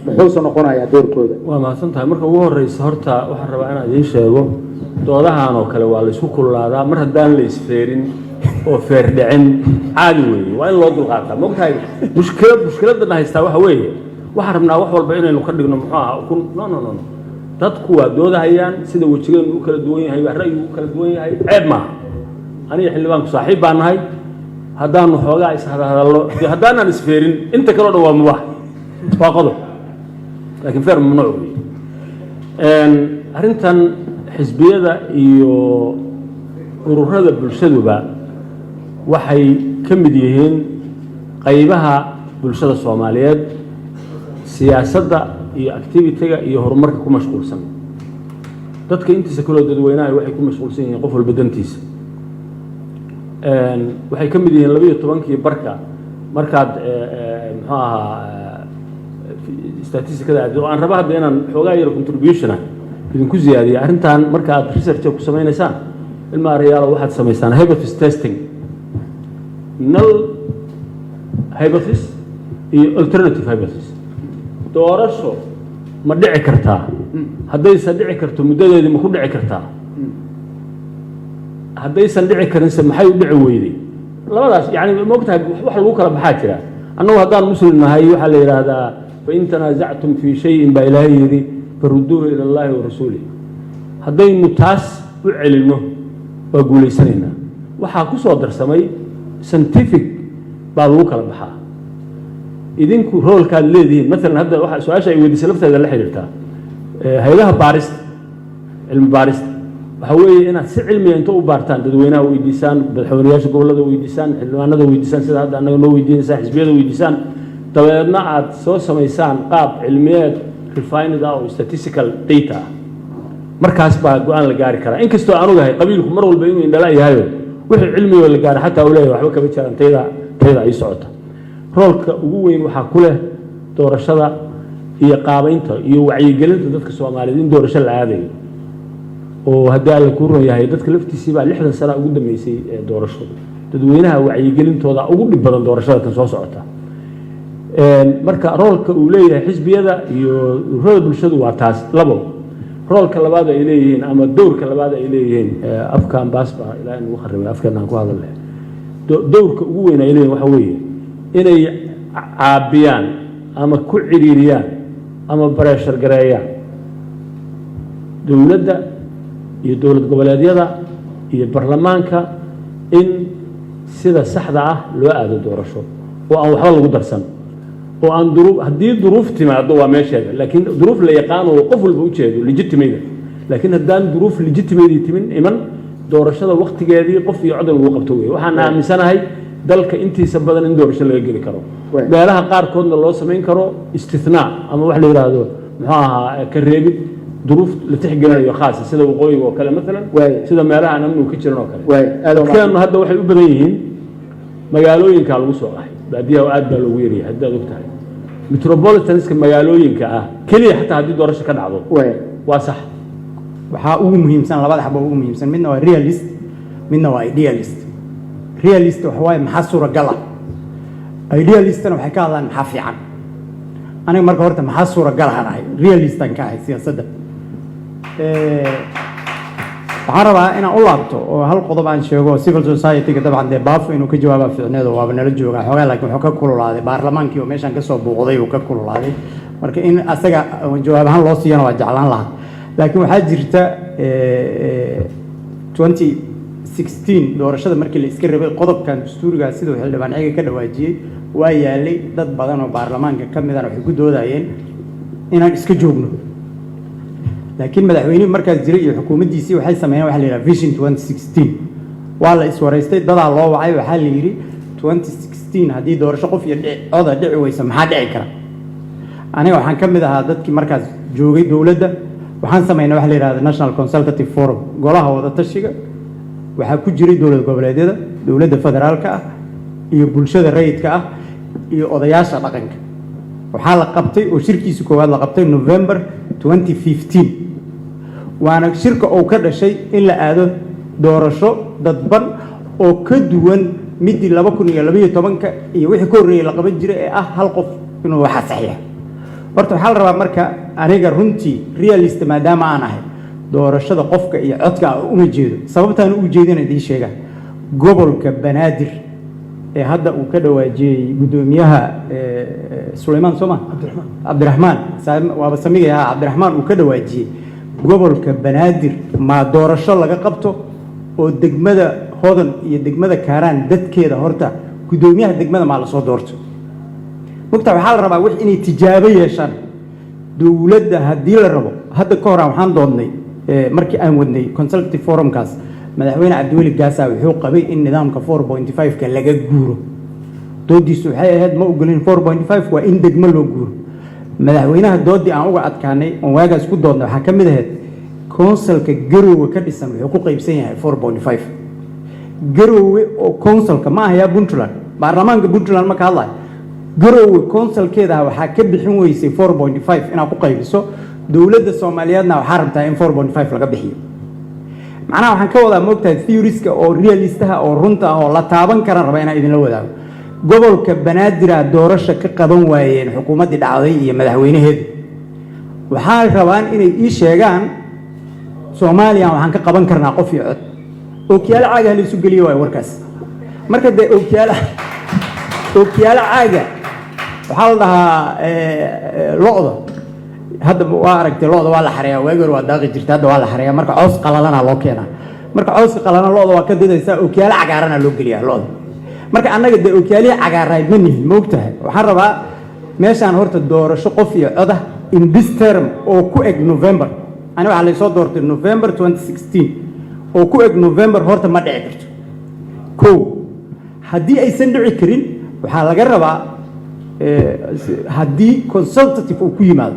muxuuse noqonayaa doorkooda? Waa mahadsan tahay. Marka ugu horeysa horta waxaan rabaa inaan idiin sheego, doodahan oo kale waa la isku kululaadaa. Mar haddaan la isfeerin oo feer dhicin, caadi weeye, waa in loo dulqaataa. Maogtahay mushkiladana haystaa waxa weeye, waxaan rabnaa wax walba inaynu ka dhigno muxuu ahaa ukun. No, no, no, no. Dadku waa doodahayaan. Sida wejigeenu u kala duwan yahay baa ra'yigu u kala duwan yahay. Ceeb maaha. Aniga xildhibaanku saaxiib baa nahay. Haddaanu xoogaa ishadahadallo dee, haddaanaan isfeerin, inta kaleo dhan waa mubaax, waa qodob. Laakiin feer mamnuuc weeye. Arrintan xisbiyada iyo ururada bulshaduba waxay ka mid yihiin qaybaha bulshada Soomaaliyeed, siyaasadda iyo activity-ga iyo horumarka ku mashquulsan. Dadka intiisa kaloo dadweynaha waxay ku mashquulsan yihiin qof walba dantiisa. Waxay ka mid yihiin 12-kii barka markaad muxuu ahaa statisticada aad oo aan raba hadda inaan xoogaa yaro contribution ah idinku ziyaadiya arrintan. Marka aad research ku samaynaysaan, ilma arayaalo, waxaad samaysaan hypothesis testing, null hypothesis iyo alternative hypothesis. Doorasho ma dhici kartaa? Haddaysan dhici karto, muddadeedii ma ku dhici kartaa? Haddaysan dhici karinse, maxay u dhici weyday? Labadaas yani ma ogtahay wax lagu kala baxaa jira. Annagu haddaan muslim nahay, waxaa la yidhaahdaa "فإن تنازعتم في شيء" baa Ilaahay yidhi, "فردوه إلى الله ورسوله". Haddaynu taas u celinno, waa guulaysanaynaa. Waxaa ku soo darsamay scientific baa lagu kala baxaa. Idinku roolkaad leedihiin, maalan hadda waxa su-aasha ay weydiisay lafteeda la xiriirtaa hayadaha baarista, cilmi baarista, waxaa weeye inaad si cilmiya inta u baartaan, dadweynaha weydiisaan, madaxweynayaasha gobollada weydiisaan, xildhibaanada weydiisaan, sida hadda annaga noo weydiinaysaan, xisbiyada weydiisaan, dabeedna aad soo samaysaan qaab cilmiyeed refined ah oo statistical data ah. Markaas baa go-aan la gaari karaa. Inkastoo aan ogahay qabiilku mar walba inuu indhala yahayo Wixii cilmigoo la gaaray xataa uu leeyahay waxba kama jiraan, tayda ay socota. Roolka ugu weyn waxaa ku leh doorashada iyo qaabaynta iyo wacyigelinta dadka Soomaaliyeed in doorasho la aadayo, oo haddii Alla kuu ron yahay dadka laftiisii baa 60 sana ugu dambeysay ee doorasho. Dadweynaha wacyigelintooda ugu dhib badan doorashada tan soo socota. Marka roolka uu leeyahay xisbiyada iyo ururada bulshadu waa taas. Labo, roolka labaad ay leeyihiin ama dowrka labaad ay leeyihiin, afkan baas baa Ilaahay nagu kharibay, afkan aan ku hadalnay, dowrka ugu weyn ay leeyihin waxa weeye inay caabiyaan ama ku ciriiriyaan ama pressure gareeyaan dowladda iyo dowlad goboleedyada iyo baarlamaanka in sida saxda ah loo aado doorasho oo aan waxba lagu darsan oo aan duruuf. Haddii duruuf timaado waa meesheeda, laakiin duruuf la yaqaan oo qof walba ujeedo legitimate, laakiin haddaan duruuf legitimate timin iman, doorashada waktigeedii qof iyo cod in lagu qabto wey. Waxaan aaminsanahay dalka intiisa badan in doorasho laga geli karo, meelaha qaarkoodna loo samayn karo istinaa ama wax la yidhaahdo muxuu ahaa ka reebid, duruuf la tixgelinayo khaasa, sida waqooyiga oo kale maalan, sida meelaha aan amnigu ka jiran oo kale. Dadkeenu hadda waxay u badan yihiin magaalooyinka lagu soo qaxay, baadiyaha aad baa loogu yaryahay. Haddaad og tahay metropolitanska magaalooyinka ah keliya, xataa haddii doorasho ka dhacdo waa sax. Waxaa ugu muhiimsan labada xabo ugu muhiimsan, midna waa realist, midna waa idealist. Realist waxa waaye maxaa suuragal ah, idealistna waxay ka hadlaan maxaa fiican. Aniga marka horta maxaa suuragal ahaan ahay, realistan ka ahay siyaasadda. Waxaan rabaa inaan u laabto oo hal qodob aan sheego. Civil society-ga dabcan dee Baafo inuu ka jawaaba fiicneedo, waaba nala joogaa xoogaa, laakiin wuxuu ka kululaaday baarlamaankii oo meeshaan kasoo buuqday uu ka kululaaday. Marka in asaga jawaab ahaan loo siiyana waa jeclaan lahaa. Laakiin waxaa jirta 2016 doorashada markii la iska rabay, qodobkan dastuurigaa siduu xildhibaan Ciga ka dhawaajiyey waa yaalay. Dad badan oo baarlamaanka ka midana waxay ku doodayeen inaan iska joogno, laakiin madaxweynihii markaas jiray iyo xukuumaddiisii waxay sameeyeen waxa la yidhaha Vision 2016. Waa la iswaraystay, dadaa loo wacay, waxaa la yidhi 2016 haddii doorasho qof iyo coda dhici weysa maxaa dhici kara? Aniga waxaan ka mid ahaa dadkii markaas joogay dowladda. Waxaan sameynay waxa la yidhahda National Consultative Forum, golaha wadatashiga. Waxaa ku jiray dowlad goboleedyada, dowladda federaalka ah iyo bulshada rayidka ah iyo odayaasha dhaqanka. Waxaa la qabtay oo shirkiisa koowaad la qabtay November 2015, waana shirka uu ka dhashay in la aado doorasho dadban oo ka duwan midii 2012-ka iyo wixii ka horreeyey la qaban jiray ee ah hal qof inuu waxa saxiixo. Horta waxaa la rabaa marka, aniga runtii realist maadaama aan ahay, doorashada qofka iyo codka ah uma jeedo. Sababtaan u jeedina idiin sheega. Gobolka Banaadir ee hadda uu ka dhawaajiyey guddoomiyaha Sulaymaan sooma, Cabdiraxmaan, waaba samigay ha, Cabdiraxmaan uu ka dhawaajiyey, gobolka Banaadir ma doorasho laga qabto oo degmada Hodan iyo degmada Kaaraan dadkeeda horta guddoomiyaha degmada maa lasoo doorto? Mugta waxaa la rabaa wix inay tijaabo yeeshaan dowladda haddii la rabo. Hadda ka horaan waxaan doodnay markii aan wadnay consultative forumkaas, madaxweyne Cabdiweli Gaasa wuxuu qabay in nidaamka 4.5-ka laga guuro. Doodiisu waxay ahayd ma ogolin 4.5, waa in degmo loo guuro. Madaxweynaha doodii aan uga adkaanay oon waagaas ku doodnay waxaa ka mid ahayd councilka Garoowe ka dhisan wuxuu ku qaybsan yahay 4.5. Garoowe oo councilka ma ahayaa Puntland, baarlamaanka Puntland ma ka hadlayo, Garoowe councilkeeda waxaa ka bixin weysay 4.5 inaad ku qaybiso. Dowladda Soomaaliyeedna waxaa rabtaa in 4.5 laga bixiyo. Macnaha waxaan ka wadaa, moogtahay, theorieska oo realistaha oo runta ah oo la taaban karaan raba inaan idinla wadaago. Gobolka Banaadira doorasho ka qaban waayeen xukuumaddii dhacday iyo madaxweynaheedu, waxaa rabaan inay ii sheegaan Soomaaliya waxaan ka qaban karnaa qof iyo cod. Ookiyaalo caaga ha la isu geliyo waayo warkaas. Marka dee ookiyaalo caaga waxaa la dhahaa lo'da. Hadda waa aragtay lo'da waa la xareeyaa, waagi hore waa daaqi jirta, hadda waa la xareeyaa. Marka cows qalalana loo keenaa, marka cawska qalalan lo'da waa ka didaysaa, ookiyaalo cagaarana loo geliyaa lo'da. Marka annaga dee ookiyaalihii cagaarayd ma nihin, ma ogtahay? Waxaan rabaa meeshaan horta doorasho qof iyo codah in this term oo ku eg November, ani waxaa laysoo doortay November 2016, oo ku eg November horta ma dhici karto. Kow, haddii aysan dhici karin, waxaa laga rabaa haddii consultative uu ku yimaado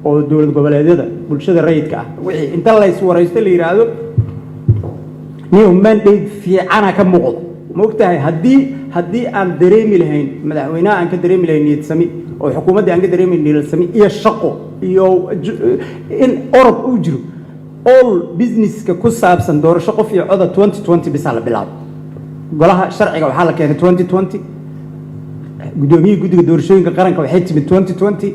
oo dowlad goboleedyada, bulshada rayidka ah, wixii inta la iswaraysto la yidhaahdo. Niyo mandate fiicana ka muuqdo. Ma ogtahay, haddii aan dareemi lahayn madaxweynaha, aan ka dareemi lahayn niyad sami, oo xukuumaddii aan ka dareemi lahayn niyad sami iyo shaqo iyo in orod uu jiro, all businesska ku saabsan doorasho qof iyo coda 2020 bisaa la bilaabo. Golaha sharciga waxaa la keenay 2020. Guddoomiyihii guddiga doorashooyinka qaranka waxay timid 2020.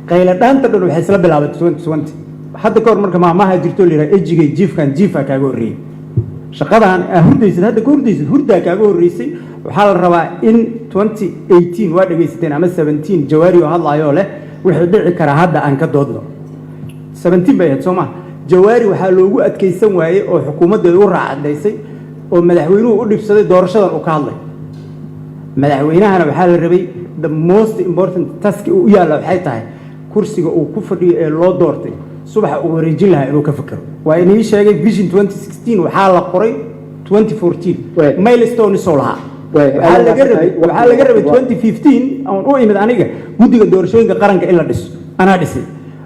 Qaylo dhaanta dhan waxay isla bilaabatay 2020. Hadda ka hor marka maahmaaha jirto la yidhaha, ejigay jiifkan jiifaa kaaga horreeyey, shaqadan aa hurdaysid hadda ka hurdaysid, hurdaa kaaga horreysay. Waxaa la rabaa in 2018 waa dhegaysateen ama 17, Jawaari oo hadlaayoo leh wixii dhici karaa hadda aan ka doodno. 17 bay ahayd, soo ma? Jawaari waxaa loogu adkaysan waayey oo xukuumaddeedu u raacadaysay oo madaxweynuhu u dhibsaday doorashadan uu ka hadlay. Madaxweynahana waxaa la rabay the most important task uu u yaalla waxay tahay kursiga uu ku fadhiyo ee loo doortay subaxa uu wareejin lahaa inuu ka fikero. Waa inii sheegay, Vision 2016 waxaa la qoray 2014, milestones oo lahaa. Waxaa laga rabay 2015 aan u imid aniga guddiga doorashooyinka qaranka in la dhiso, anaa dhisay.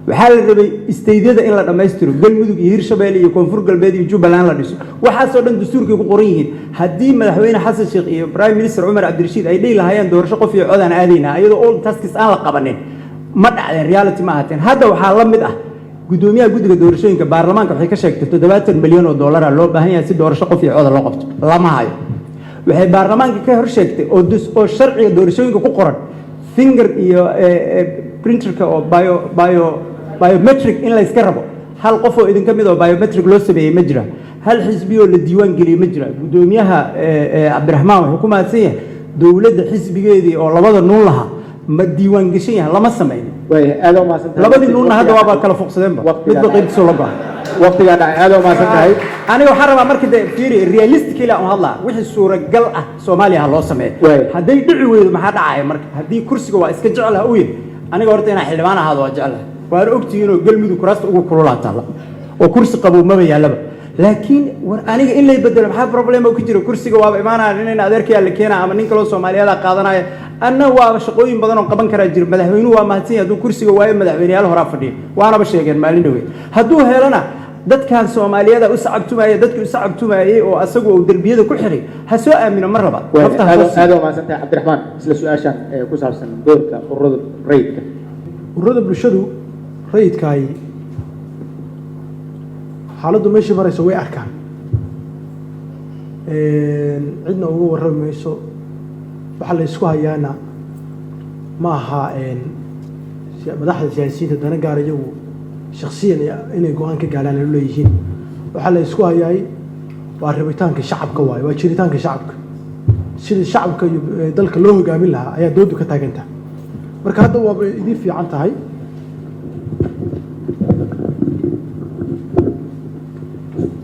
Waxaa la rabay stateyada in la dhammaystiro, Galmudug iyo Hirshabelle iyo Koonfur Galbeed iyo Jubbaland la dhiso. Waxaasoo dhan dastuurkay ku qoran yihiin. Haddii madaxweyne Xasan Sheekh iyo Prime Minister Cumar Cabdirashiid ay dhihi lahaayeen doorasho qof iyo codaan aadaynaa iyadoo all tasks aan la qabanin, ma dhacdeen, reality ma ahaateen. Hadda waxaa la mid ah guddoomiyaha guddiga doorashooyinka, baarlamaanka waxay ka sheegtay 70 milyan oo dollara loo baahan yahay si doorasho qof iyo coda loo qabto, lama hayo. Waxay baarlamaanka ka hor sheegtay oo sharciga doorashooyinka ku qoran finger iyo printerka oo biometric in layska rabo. Hal qof oo idinka mid oo biometric loo sameeyey ma jira. Hal xisbi oo la diiwaan geliyey ma jira. Guddoomiyaha Cabdiraxmaan wuxuu ku mahadsan yahay dowladda xisbigeedii oo labada nuun lahaa ma diiwaan geshan yahay, lama samaynin. Aad u mahadsantahay. Labadii nuunna hadda waaba kala fuqsadeenba, midba qaybtiisoo la go'a. Waqtigaa dhacay, aad u mahadsan tahay. Aniga waxaan rabaa marka de fiiri, realistically aan hadlaa, wixii suuragal ah Soomaaliya ha loo sameeyo. Hadday dhici weydo maxaa dhacaya? Marka haddii kursiga waa iska jeclaha u yahay, aniga horta inaan xildhibaan ahaado waa jeclahay, waana ogtihiin oo Galmudug kuraasta ugu kululaa taalla oo kursi qabow maba yaallaba. Laakiin war aniga in lay bedelo maxaa problem ku jira? Kursiga waaba imaanaya nin adeerkayaa la keenaa ama nin kaloo Soomaaliyeeda qaadanaya. Anna waaba shaqooyin badan oo qaban karaa jira. Madaxweynuhu waa mahadsan yahay, hadduu kursiga waayo madaxweyneyaal horaa fadhiya, waanaba sheegeen maalin dhaweyd. Hadduu helana dadkan Soomaaliyeeda u sacabtumaya, dadkii u sacabtumayay oo asagu uu derbiyada ku xiray ha soo aamino mar labaad. Nafta ha soo siiyo. Aad u mahadsan tahay, Cabdiraxmaan. Isla su-aashan ee ku saabsan doorka ururada rayidka. Ururada bulshadu rayidka ay xaaladdu meeshii marayso way arkaan, cidna uga warrami mayso. Waxa la isku hayaana ma aha madaxda siyaasiyiinta dana gaar iyagu shaksiyan inay go-aan ka gaadhaan ay leeyihiin. Waxaa la isku hayaay waa rabitaanka shacabka waaye, waa jiritaanka shacabka. Sidii shacabka iyo dalka loo hogaamin lahaa ayaa doodu ka taagantaha. Marka hadda waaba idiin fiican tahay.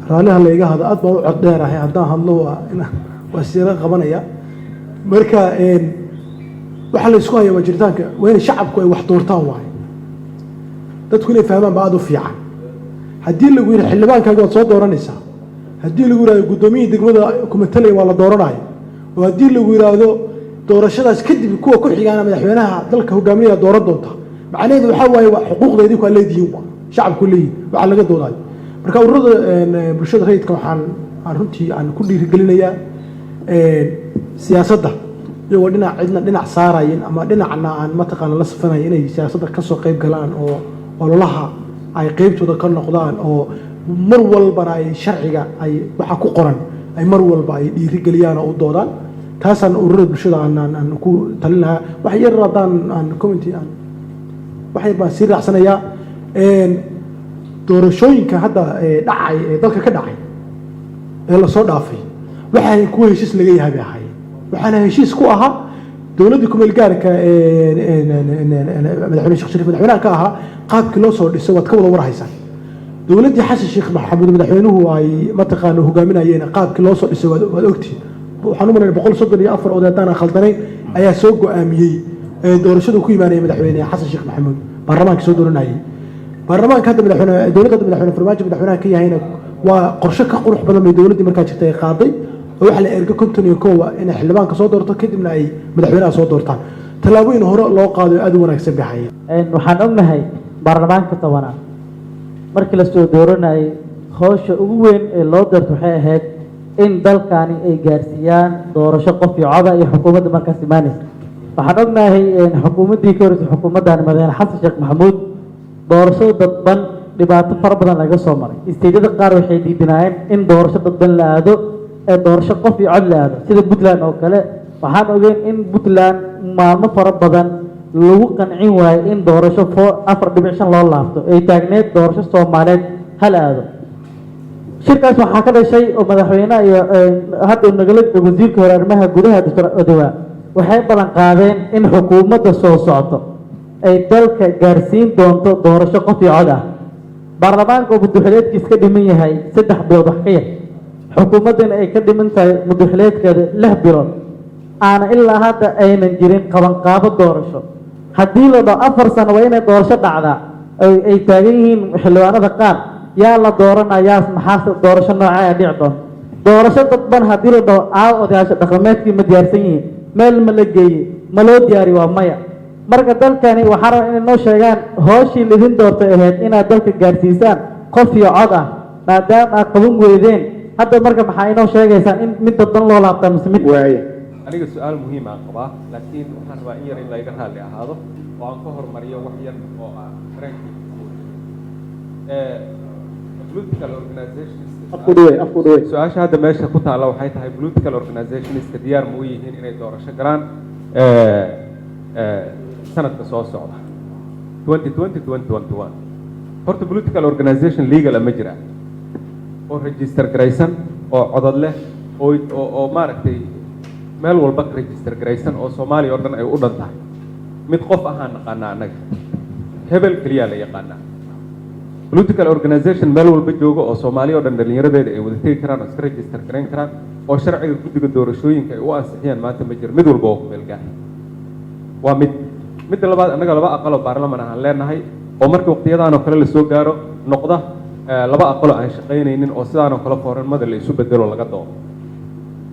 Raalliha layga hado, aad baan u cod dheerahay, haddaan hadlo waa siira qabanaya. Marka waxaa la isku hayaa waa jiritaanka, waa inay shacabku ay wax doortaan waaye. Dadku inay fahmaan baa aada u fiican. Haddii lagu yidhi xildhibaankaaga waad soo dooranaysaa, haddii lagu yidhahdo guddoomiyihii degmada kumatalaya waa la dooranaya, oo haddii lagu yidhaahdo doorashadaas kadib kuwa ku xigaana madaxweynaha dalka hogaaminaya dooran doonta, macnaheedu waxaa waaye waa xuquuqda idinku aad leedihiin, waa shacabku leeyihin waxaa laga doodayo. Marka ururada bulshada rayidka waxaan aan runtii aan ku dhiirigelinayaa siyaasadda iyagoo dhinac cidna dhinac saarayin ama dhinacna aan mataqaana la safanaya inay siyaasadda kasoo qayb galaan oo ololaha ay qeybtooda ka noqdaan, oo mar walbana ay sharciga ay waxa ku qoran ay mar walba ay dhiirigeliyaan oo u doodaan. Taasaan ururada bulshada aan ku talin lahaa. Wax yar haddaan aan comment aan wax yar baan sii raacsanayaa. Doorashooyinka hadda dhacay ee dalka ka dhacay ee lasoo dhaafay waxay kuwa heshiis laga yahay bay ahaayeen. Waxaana heshiis ku ahaa dowladdii kumeel gaarka madaxweyne Sheekh Shariif madaxweynaha ka ahaa qaabkii loo soo dhisay waad ka wada warhaysaan. Dowladdii Xasan Sheekh Maxamuud madaxweynuhu ay mataqaana hogaaminayeen qaabkii loo soo dhisay waad ogtihiin. Waxaan u malaynaya 134 oday, haddaan khaldanayn, ayaa soo go-aamiyey doorashadu ku imaanaya madaxweyne Xasan Sheekh Maxamuud, baarlamaanka soo dooranayay. Baarlamaanka hadda madaxweyne dowladda hadda madaxweyne Farmaajo madaxweynaha ka yahayna waa qorshe ka qurux badan bay dowladdii markaa jirtay ay qaaday, oo waxaa la erga 51 inay xildhibaanka soo doorto, kadibna ay madaxweynaha soo doortaan. Tallaabooyin hore loo qaaday oo aad u wanaagsan bay hayeen. Waxaan ognahay baarlamaanka 10aad markii lasoo dooranayay howsha ugu weyn ee loo doorto waxay ahayd In dalkani ay gaarsiiyaan doorasho qof iyo coda iyo xukuumadda markaas imaanaysa. Waxaan ognahay xukuumaddii ka horreysay xukuumaddan, Madaxweyne Xasan Sheekh Maxamuud, doorashada dadban dhibaato fara badan laga soo maray. State-yada qaar waxay diidinaayeen in doorasho dadban la aado ee doorasho qof iyo cod la aado, sida Puntland oo kale. Waxaan ogeyn in Puntland maalmo fara badan lagu qancin waayo in doorasho 4.5 loo laabto, ay taagneed doorasho Soomaaliyeed hala aado. Shirkaas waxaa ka dhashay oo madaxweynaha iyo hadda uu nagala joogo wasiirka hore arrimaha gudaha, Doctor Odowa, waxay ballan qaadeen in xukuumadda soo socto ay dalka gaarsiin doonto doorasho qof iyo cod ah. Baarlamaanka oo muddo-xileedkiis ka dhiman yahay 3 bilood wax ka yar, xukuumaddana ay ka dhiman tahay muddo-xileedkeeda 6 bilood, aana ilaa hadda aynan jirin qabanqaabo doorasho. Haddii la dhaho 4 sano waa inay doorasho dhacdaa, ay taagan yihiin xildhibaanada qaar, yaa la dooranayaa? Maxaa doorasho noocee a dhici doonta? Doorasho dadban haddii la dhaho, aaw odayaasha dhaqameedkii? Ma diyaarsan yihiin? Meel ma la geeyey? Ma loo diyaari? Waa maya. Marka dalkani waxaa rabaa inay noo sheegaan hooshii lidin doortay ahayd inaad dalka gaarsiisaan qof iyo cod ah, maadaama aad qaban weydeen hadda. Marka maxaa inoo sheegaysaan, in mid dadban loo laabtaa mise mid Waaya. Aniga su-aal muhiim aan qabaa, laakiin waxaan rabaa in yar in layga raalli ahaado oo aan ka hormariyo wax yar oo aan dareenkayga ku political organizations. Afku dhawey, afku dhawey. Su-aasha hadda meesha ku taalla waxay tahay: political organizationska diyaar ma u yihiin inay doorasho galaan sanadka soo socda, 2020, 2021? Horta political organization legal ma jira oo register garaysan oo codad leh oo maaragtay meel walba ka register garaysan oo Soomaaliya oo dhan ay u dhan tahay? Mid qof ahaan naqaanaa annaga, hebel keliyaa la yaqaanaa. Political organization meel walba jooga oo Soomaaliya oo dhan dhallinyaradeeda ay wada tegi karaan oo iska register garayn karaan oo sharciga guddiga doorashooyinka ay u ansixiyaan maanta ma jiro. Mid walba oo ku meel gaar waa mid. Midda labaad, annaga laba aqaloo baarlaman ahaan leenahay oo marka waqtiyadaan oo kale lasoo gaaro noqda laba aqaloo aan shaqaynaynin oo sidaan oo kale foornimada la isu bedelo laga doono.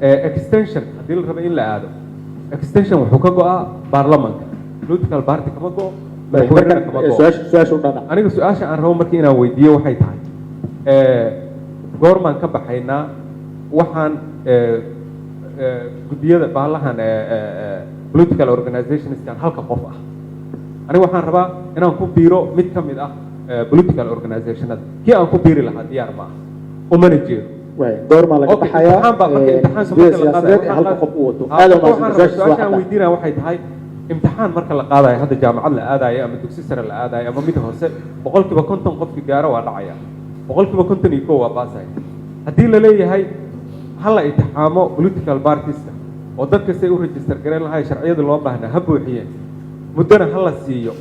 Extension haddii la rabo in la aado, extension wuxuu ka go'aa baarlamanka, political party kama go'o, madaxweynena kama go'o. Su-aasha u dhadhac. Aniga su-aasha aan rabo marka inaan weydiiyo waxay tahay: goormaan ka baxaynaa waxaan guddiyada baalahan political organizationskan halka qof ah? Aniga waxaan rabaa inaan ku biiro mid ka mid ah political organizationada. Kii aan ku biiri lahaa diyaar ma ah, umana jeedo. Waay, goormaa laga Okay, baxayaa imtixaan baa marka imtixaanka xisbiyada marka la qaadayo, siyaasadeed ee halka qof u wato? Ha, Aad marka u mahadsan. waxaan rabaa Su-aashaas waa su-aasha aan caddahay. weydiinaya waxay tahay: imtixaan marka la qaadayo, hadda jaamacad la aadayo ama dugsi sare la aadayo ama mid hoose, 50% qofki gaaro waa dhacaya, 51% waa baasaya. Haddii la leeyahay ha la imtixaamo political partieska oo dadka say u register gareyn lahay sharciyada loo baahnaa ha buuxiyeen, muddona ha la siiyo,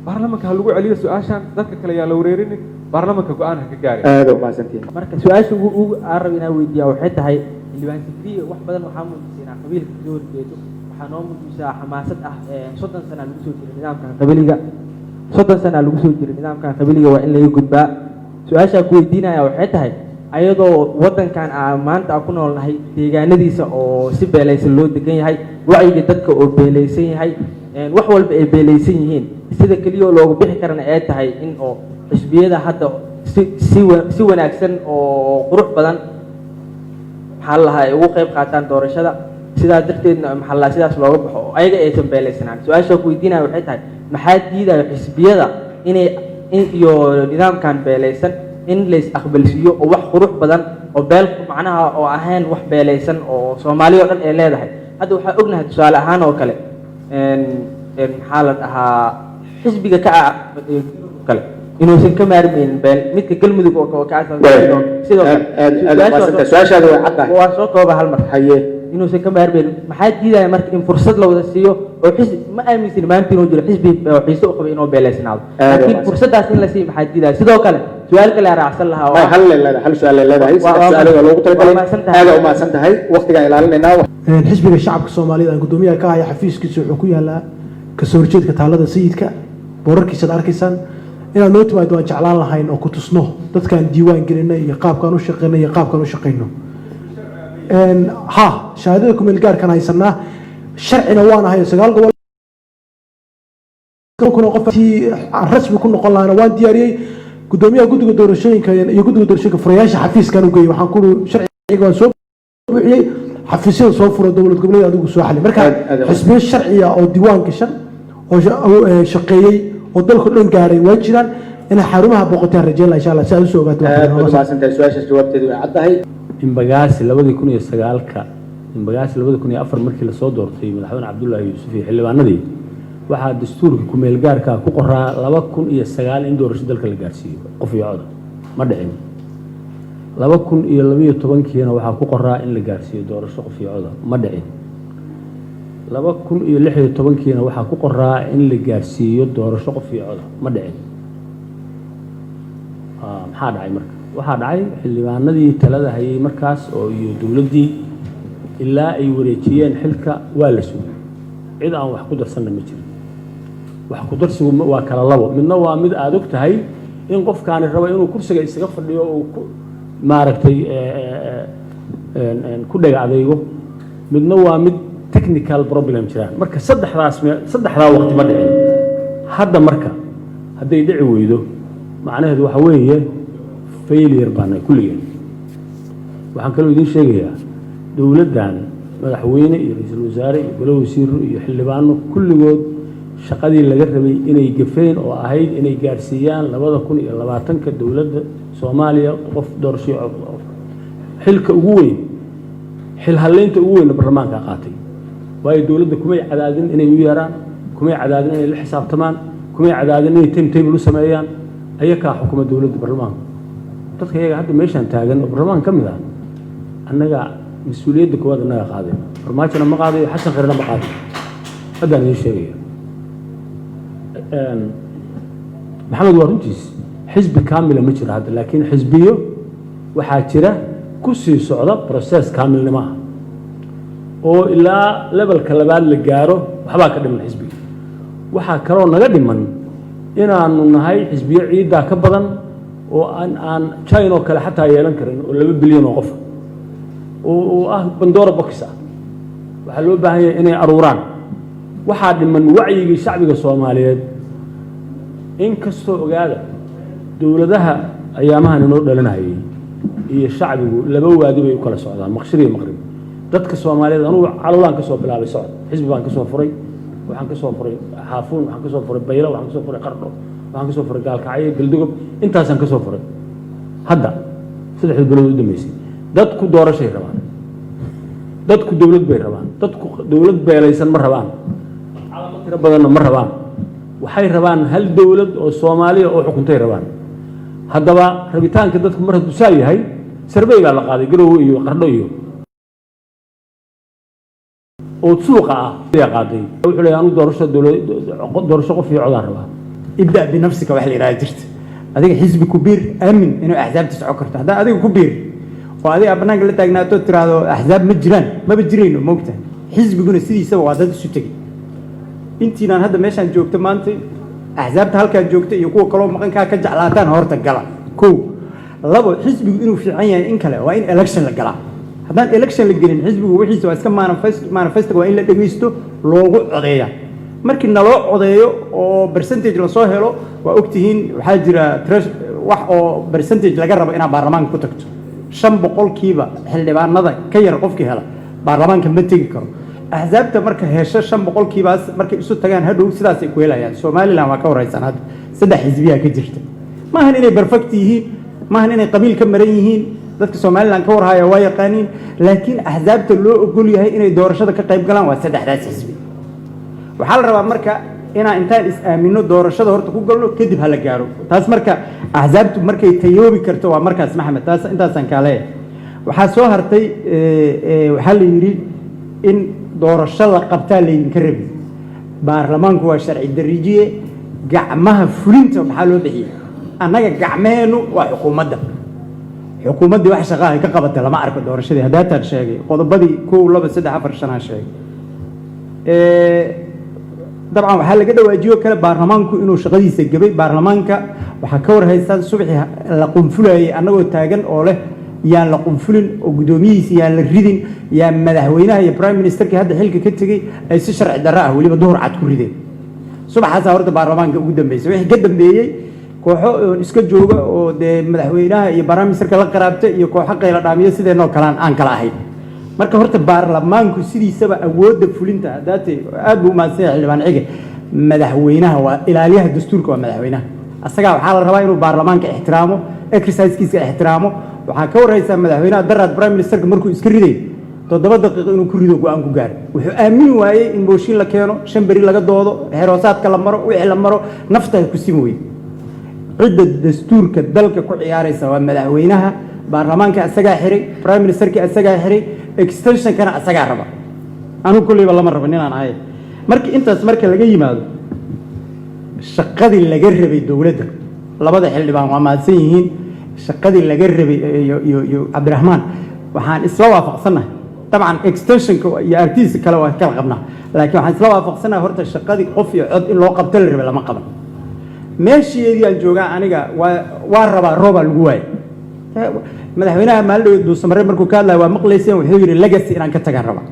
baarlamanka ha lagu celiyo su-aashan. Dadka kale yaa la wareerinin, baarlamanka go-aan ha ka gaarin. Aad u mahadsantihiin. Marka su-aasha ugu aan rabo inaan weydiiyaa waxay tahay: xildhibaan Sikriye, wax badan waxaa muujisay inaa qabiilka kasoo horjeedo. Waxaa noo muujisaa xamaasad ah 30 sana lagu soo jiray nidaamkan qabiliga, 30 sana lagu soo jiray nidaamkan qabiliga, waa in laga gudbaa. Su-aashaa ku weydiinaya waxay tahay: ayadoo waddankan aan maanta aan ku noolnahay deegaanadiisa oo si beelaysan loo degan yahay, wacyiga dadka oo beelaysan yahay, wax walba ay beelaysan yihiin, sida keliya oo loogu bixi karana ay tahay in oo xisbiyada hadda si wanaagsan oo qurux badan, maxaa la lahaa, ay ugu qayb qaataan doorashada, sidaa darteedna, maxaa la lahaa, sidaas looga baxo oo ayaga aysan beelaysanaan. Su-aasha ku weydiinaya waxay tahay: maxaa diidaya xisbiyada inay in iyo nidaamkan beelaysan in lays aqbalsiiyo oo wax qurux badan oo beel macnaha oo ahayn, wax beelaysan oo Soomaali oo dhan ay leedahay? Hadda waxaa ognahay tusaale ahaan oo kale maxaa la dhahaa, xisbiga ka ah kale inuusan ka maarmaynin beel, midka Galmudug oo ka sidoo kale. Aad aad u mahadsantahay. Su-aashaada way caddahay. Waa soo kooba hal mar. Haye. Inuusan ka maarmaynin, maxaa diidaya marka in fursad la wada siiyo oo xisbi? Ma aaminsan maanta inuu jiro xisbi oo xiise u qaba inuu beeleysnaado, Aad laakiin mahadsan. fursaddaas in la siiyo maxaa diidaya? Sidoo kale su-aal kale aan raacsan lahaa oo May, hal leedahay, hal su-aal leedahay. Saddex su-aalood oo loogu talagalay. Waa mahadsan tahay. Aad u mahadsan tahay, waqtigaan ilaalinaynaa. Xisbiga Shacabka Soomaaliyed aan guddoomiyaha ka haya, xafiiskiisa wuxuu ku yaalaa kasoo horjeedka taalada Sayidka. Boorarkiisaad arkaysaan. Inaad noo timaado waan jeclaan lahayn oo ku tusno dadkaan diiwaan gelinay iyo qaabkaan u shaqeynay iyo qaabkaan u shaqeyno. Ha, shahaadada kumeel gaarkaan haysanaa, sharcina waan ahay. 9 gobol kun oo qof tii aan rasmi ku noqon lahaana waan diyaariyey. Guddoomiyaha guddiga doorashooyinka iyo guddiga doorashooyinka furayaasha xafiiskan u geeyey. Waxaan ku sharciga waan soo Buuxiyey xafiisyada soo furo, dowlad goboleed adigu soo xali. Marka xisbiyo sharciya oo diiwaan gashan oo shaqeeyey oo dalka dhan gaaray waa jiraan. Inay xarumaha booqataan rajeyn laha, insha Allah, si aad usoo ogaato. Aad baad umahadsantahay. Su-aashaas jawaabteedu way caddahay. Imbagaasi 2009-ka, Imbagaasi 2004, markii lasoo doortay madaxweyne Cabdullaahi Yuusuf iyo xildhibaanadii, waxaa dastuurka kumeel gaarka ku qoraa 2009 in doorasho dalka la gaarsiiyo qof iyo cod. Ma dhicin. 2012-kiina waxaa ku qoraa in la gaarsiiyo doorasho qof iyo coda. Ma dhicin. 2016-kiina waxaa ku qoraa in la gaarsiiyo doorasho qof iyo coda. Ma dhicin. Maxaa dhacay marka? Waxaa dhacay xildhibaanadii talada hayay markaas oo iyo dowladdii ilaa ay wareejiyeen xilka waa la sugay. Cid aan wax ku darsanna ma jirin. Wax ku darsigu waa kala labo. Midna waa mid aada og tahay in qofkaani rabo inuu kursiga isaga fadhiyo oo ku maaragtay ku dhega adaygo. Midna waa mid technical problem jiraan. Marka saddexdaas saddexdaa waqti ma dhicin. Hadda marka hadday dhici weydo, macnaheedu waxa weeye failure baana kulligeen. Waxaan kaloo idiin sheegayaa, dowladdan madaxweyne iyo ra-iisul wasaare iyo golo wasiiro iyo xildhibaano kulligood shaqadii laga rabay inay gafeen, oo ahayd inay gaarsiiyaan 2020-ka dowladda Soomaaliya qof doorasho. Xilka ugu weyn, xil hallaynta ugu weynna baarlamaanka qaatay, waayo dowladda kumay cadaadin inay u yeeraan, kumay cadaadin inay la xisaabtamaan, kumay cadaadin inay time table u sameeyaan. Ayakaa xukuma dowladda baarlamaanka. Dadka iyaga hadda meeshaan taagan oo baarlamaanka ka mid ah, annaga mas-uuliyadda koowaad annaga qaaday. Farmaajona ma qaadayo, Xasan Khayrna ma qaadayo. Haddaan idiin sheegaya, Maxamed waa runtiis, xisbi kaamila ma jiro hadda, laakiin xisbiyo waxaa jira ku sii socda process kaamilnimo ah oo ilaa levelka labaad la gaaro. Waxbaa ka dhiman xisbiga. Waxaa kaloo naga dhiman inaanu nahay xisbiyo ciiddaa ka badan oo aan China oo kale xataa yeelan karin, oo 2 bilyan oo qofa oo ah Pandora box ah. Waxaa loo baahan yahay inay aruuraan. Waxaa dhiman wacyigii shacbiga Soomaaliyeed. Inkastoo ogaada, dowladaha ayaamahan inoo dhalinayay iyo shacbigu laba waadi bay u kala socdaan, maqshir iyo maqrib. Dadka Soomaaliyeed, anugu Caluulaan ka soo bilaabay socod, xisbi baan ka soo furay. Waxaan ka soo furay Xaafuun, waxaan ka soo furay Baylo, waxaan ka soo furay Qardho, waxaan ka soo furay Gaalkacyo, Galdogob, intaasaan ka soo furay. Hadda saddexda bilood u dambeysay, dadku doorashay rabaan, dadku dowlad bay rabaan, dadku dowlad beelaysan ma rabaan, calamo tiro badanna ma rabaan. Waxay rabaan hal dowlad oo Soomaaliya oo xukuntay rabaan. Haddaba rabitaanka dadku mar hadduu saa yahay, survey baa la qaaday Garowe iyo Qardho iyo oo suuqa ah ayaa qaaday. Wuxuu leeyahay, anu doorasho dowlad, doorasho qof iyo codaan rabaa. Ibda binafsika wax la yidhaha jirta. Adiga xisbi ku biir, aamin inuu axsaabta socon karto. Haddaa adiga ku biir oo adiga bannaanka la taagnaato, tiraahdo axsaab ma jiraan, maba jirayno. Moogta, xisbiguna sidiisaba waa dad isu tegey. Intiinaan hadda meeshaan joogto maanta, axsaabta halkaan joogta iyo kuwa kaloo maqankaa ka jeclaataan horta gala. Kow, labo, xisbigu inuu fiican yahay in kale waa in election la galaa. Haddaan election la gelin, xisbigu wixiisa waa iska manifest. Manifestga waa in la dhegeysto, loogu codeeya. Markii naloo codeeyo oo percentage lasoo helo, waa ogtihiin, waxaa jira wax oo percentage laga rabo inaad baarlamaanka ku tagto. 5% xildhibaanada ka yar qofkii hela baarlamaanka ma tegi karo. Axsaabta marka hesho 5%-baas, markay isu tagaan hadhow sidaasay ku helayaan. Somaliland waa ka wareysan, hadda saddex xisbiyaa ka jirta. Maahan inay perfect yihiin, maahan inay qabiil ka maran yihiin. Dadka Somaliland ka warhaya waa yaqaaniin, laakiin axsaabta loo ogol yahay inay doorashada ka qayb galaan waa saddexdaas xisbi. Waxaa la rabaa marka inaan intaan is-aamino doorashada horta ku galno, kadib ha la gaaro taas. Marka axsaabtu markay tayoobi karto waa markaas. Maxamed, taas intaasaan kaa leeyahay. Waxaa soo hartay, waxaa la yidhi in doorasho la qabtaa laydinka rabi. Baarlamaanku waa sharci darijiye. Gacmaha fulinta maxaa loo bixiyey? Annaga gacmaheennu waa xukuumadda. Xukuumaddii wax shaqaa ay ka qabata lama arko. Doorashadii haddaataan sheegay, qodobadii kow, laba, saddex, afar, shanaa sheegay. Dabcan waxaa laga dhawaajiyo kale baarlamaanku inuu shaqadiisa gabay. Baarlamaanka waxaa ka war haystaan subaxii la qunfulayay annagoo taagan oo leh yaan la qunfulin oo guddoomiyihiisa yaan la ridin, yaan madaxweynaha iyo prime ministerkii hadda xilka ka tegey ay si sharci darro ah weliba duhur cad ku rideen. Subaxaasaa horta baarlamaanka ugu dambeysay. Wixii ka dambeeyey kooxo oon iska jooga oo dee madaxweynaha iyo prime ministerka la qaraabta iyo kooxo qayla dhaamiyo sideenoo kalaan aan kala ahayn. Marka horta baarlamaanku sidiisaba awoodda fulinta haddaate, aad buu umahadsan yahay xildhibaan Cige. Madaxweynaha waa ilaaliyaha dastuurka, waa madaxweynaha. Asagaa waxaa la rabaa inuu baarlamaanka ixtiraamo, exercisekiisa ixtiraamo. Waxaa ka warhaysaa madaxweynaha daraad prime ministerka markuu iska riday, 7 daqiiqo inuu ku rido go-aan ku gaaro. Wuxuu aamini waayey in mooshin la keeno, 5 beri laga doodo, xeroosaadka la maro, wixii la maro, nafta ku simi weye. Cidda dastuurka dalka ku ciyaaraysa waa madaxweynaha. Baarlamaanka asagaa xiray, prime ministerka asagaa xiray, extensionkana asagaa raba. Anugu kolleyba lama rabo ninaan ahay. Marka intaas marka laga yimaado, shaqadii laga rabay dowladda, labada xildhibaan waa mahadsan yihiin. Shaqadii laga rabay iyo Cabdiraxmaan waxaan isla waafaqsannahay, dabcan extensionka iyo aragtidiisa kale waa kala qabnaa, laakiin waxaan isla waafaqsannahay horta shaqadii qof iyo cod in loo qabto la rabay lama qaban. Meesheedii aan joogaa aniga waa rabaa roobaa lagu waayay. Madaxweynaha maalin dhoweed Duusamare markuu ka hadlaya waa maqlayseen, wuxuu yidhi legacy inaan ka tagaan rabaa,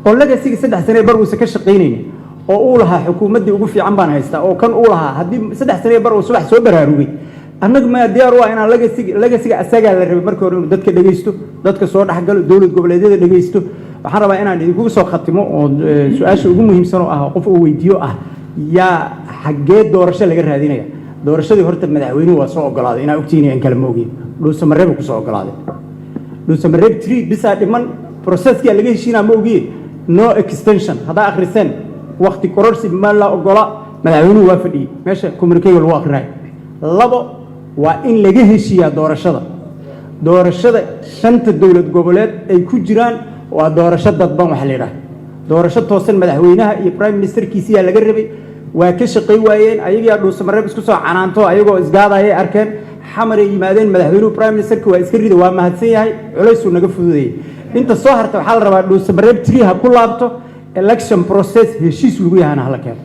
oo legacyga 3 sane bar uusan ka shaqaynaynin, oo uu lahaa xukuumaddii ugu fiican baan haystaa, oo kan uu lahaa haddii 3 sane bar uu subax soo baraarugay, annagu ma diyaar u ah inaan legacyga asagaa la rabay marka hore inuu dadka dhegaysto, dadka soo dhexgalo, dowlad goboleedyada dhegaysto. Waxaan rabaa inaan idinkugu soo khatimo oo su-aasha ugu muhiimsan oo ah qof uu weydiiyo ah yaa xaggee doorasho laga raadinaya. Doorashadii horta madaxweynuhu waa soo ogolaaday, inaa ogtihiin in kale ma ogeyn. Dhuusamareeb kusoo ogolaaday, Dhuusamareeb 3 bisaa dhiman, processkiyaa laga heshiinaa, ma ogiye. No extension haddaa akhriseen, wakti kororsi ma la ogola. Madaxweynuhu waa fadhiyey meesha communiquega lagu akhrinayo. Labo, waa in laga heshiiyaa doorashada. Doorashada shanta dowlad goboleed ay ku jiraan waa doorasho dadban. Waxa la yidhaha doorasho toosan madaxweynaha iyo prime ministerkiisiyaa laga rabay, waa ka shaqay waayeen. Ayagiyaa Dhuusamareeb isku soo canaanto, ayagoo isgaadayay arkeen, Xamaray yimaadeen. Madaxweynuhu prime ministerka waa iska rida, waa mahadsan yahay, culaysuu naga fududayay. Inta soo harta waxaa la rabaa Dhuusamareeb 3 ha ku laabto, election process heshiis lagu yahana hala keeno.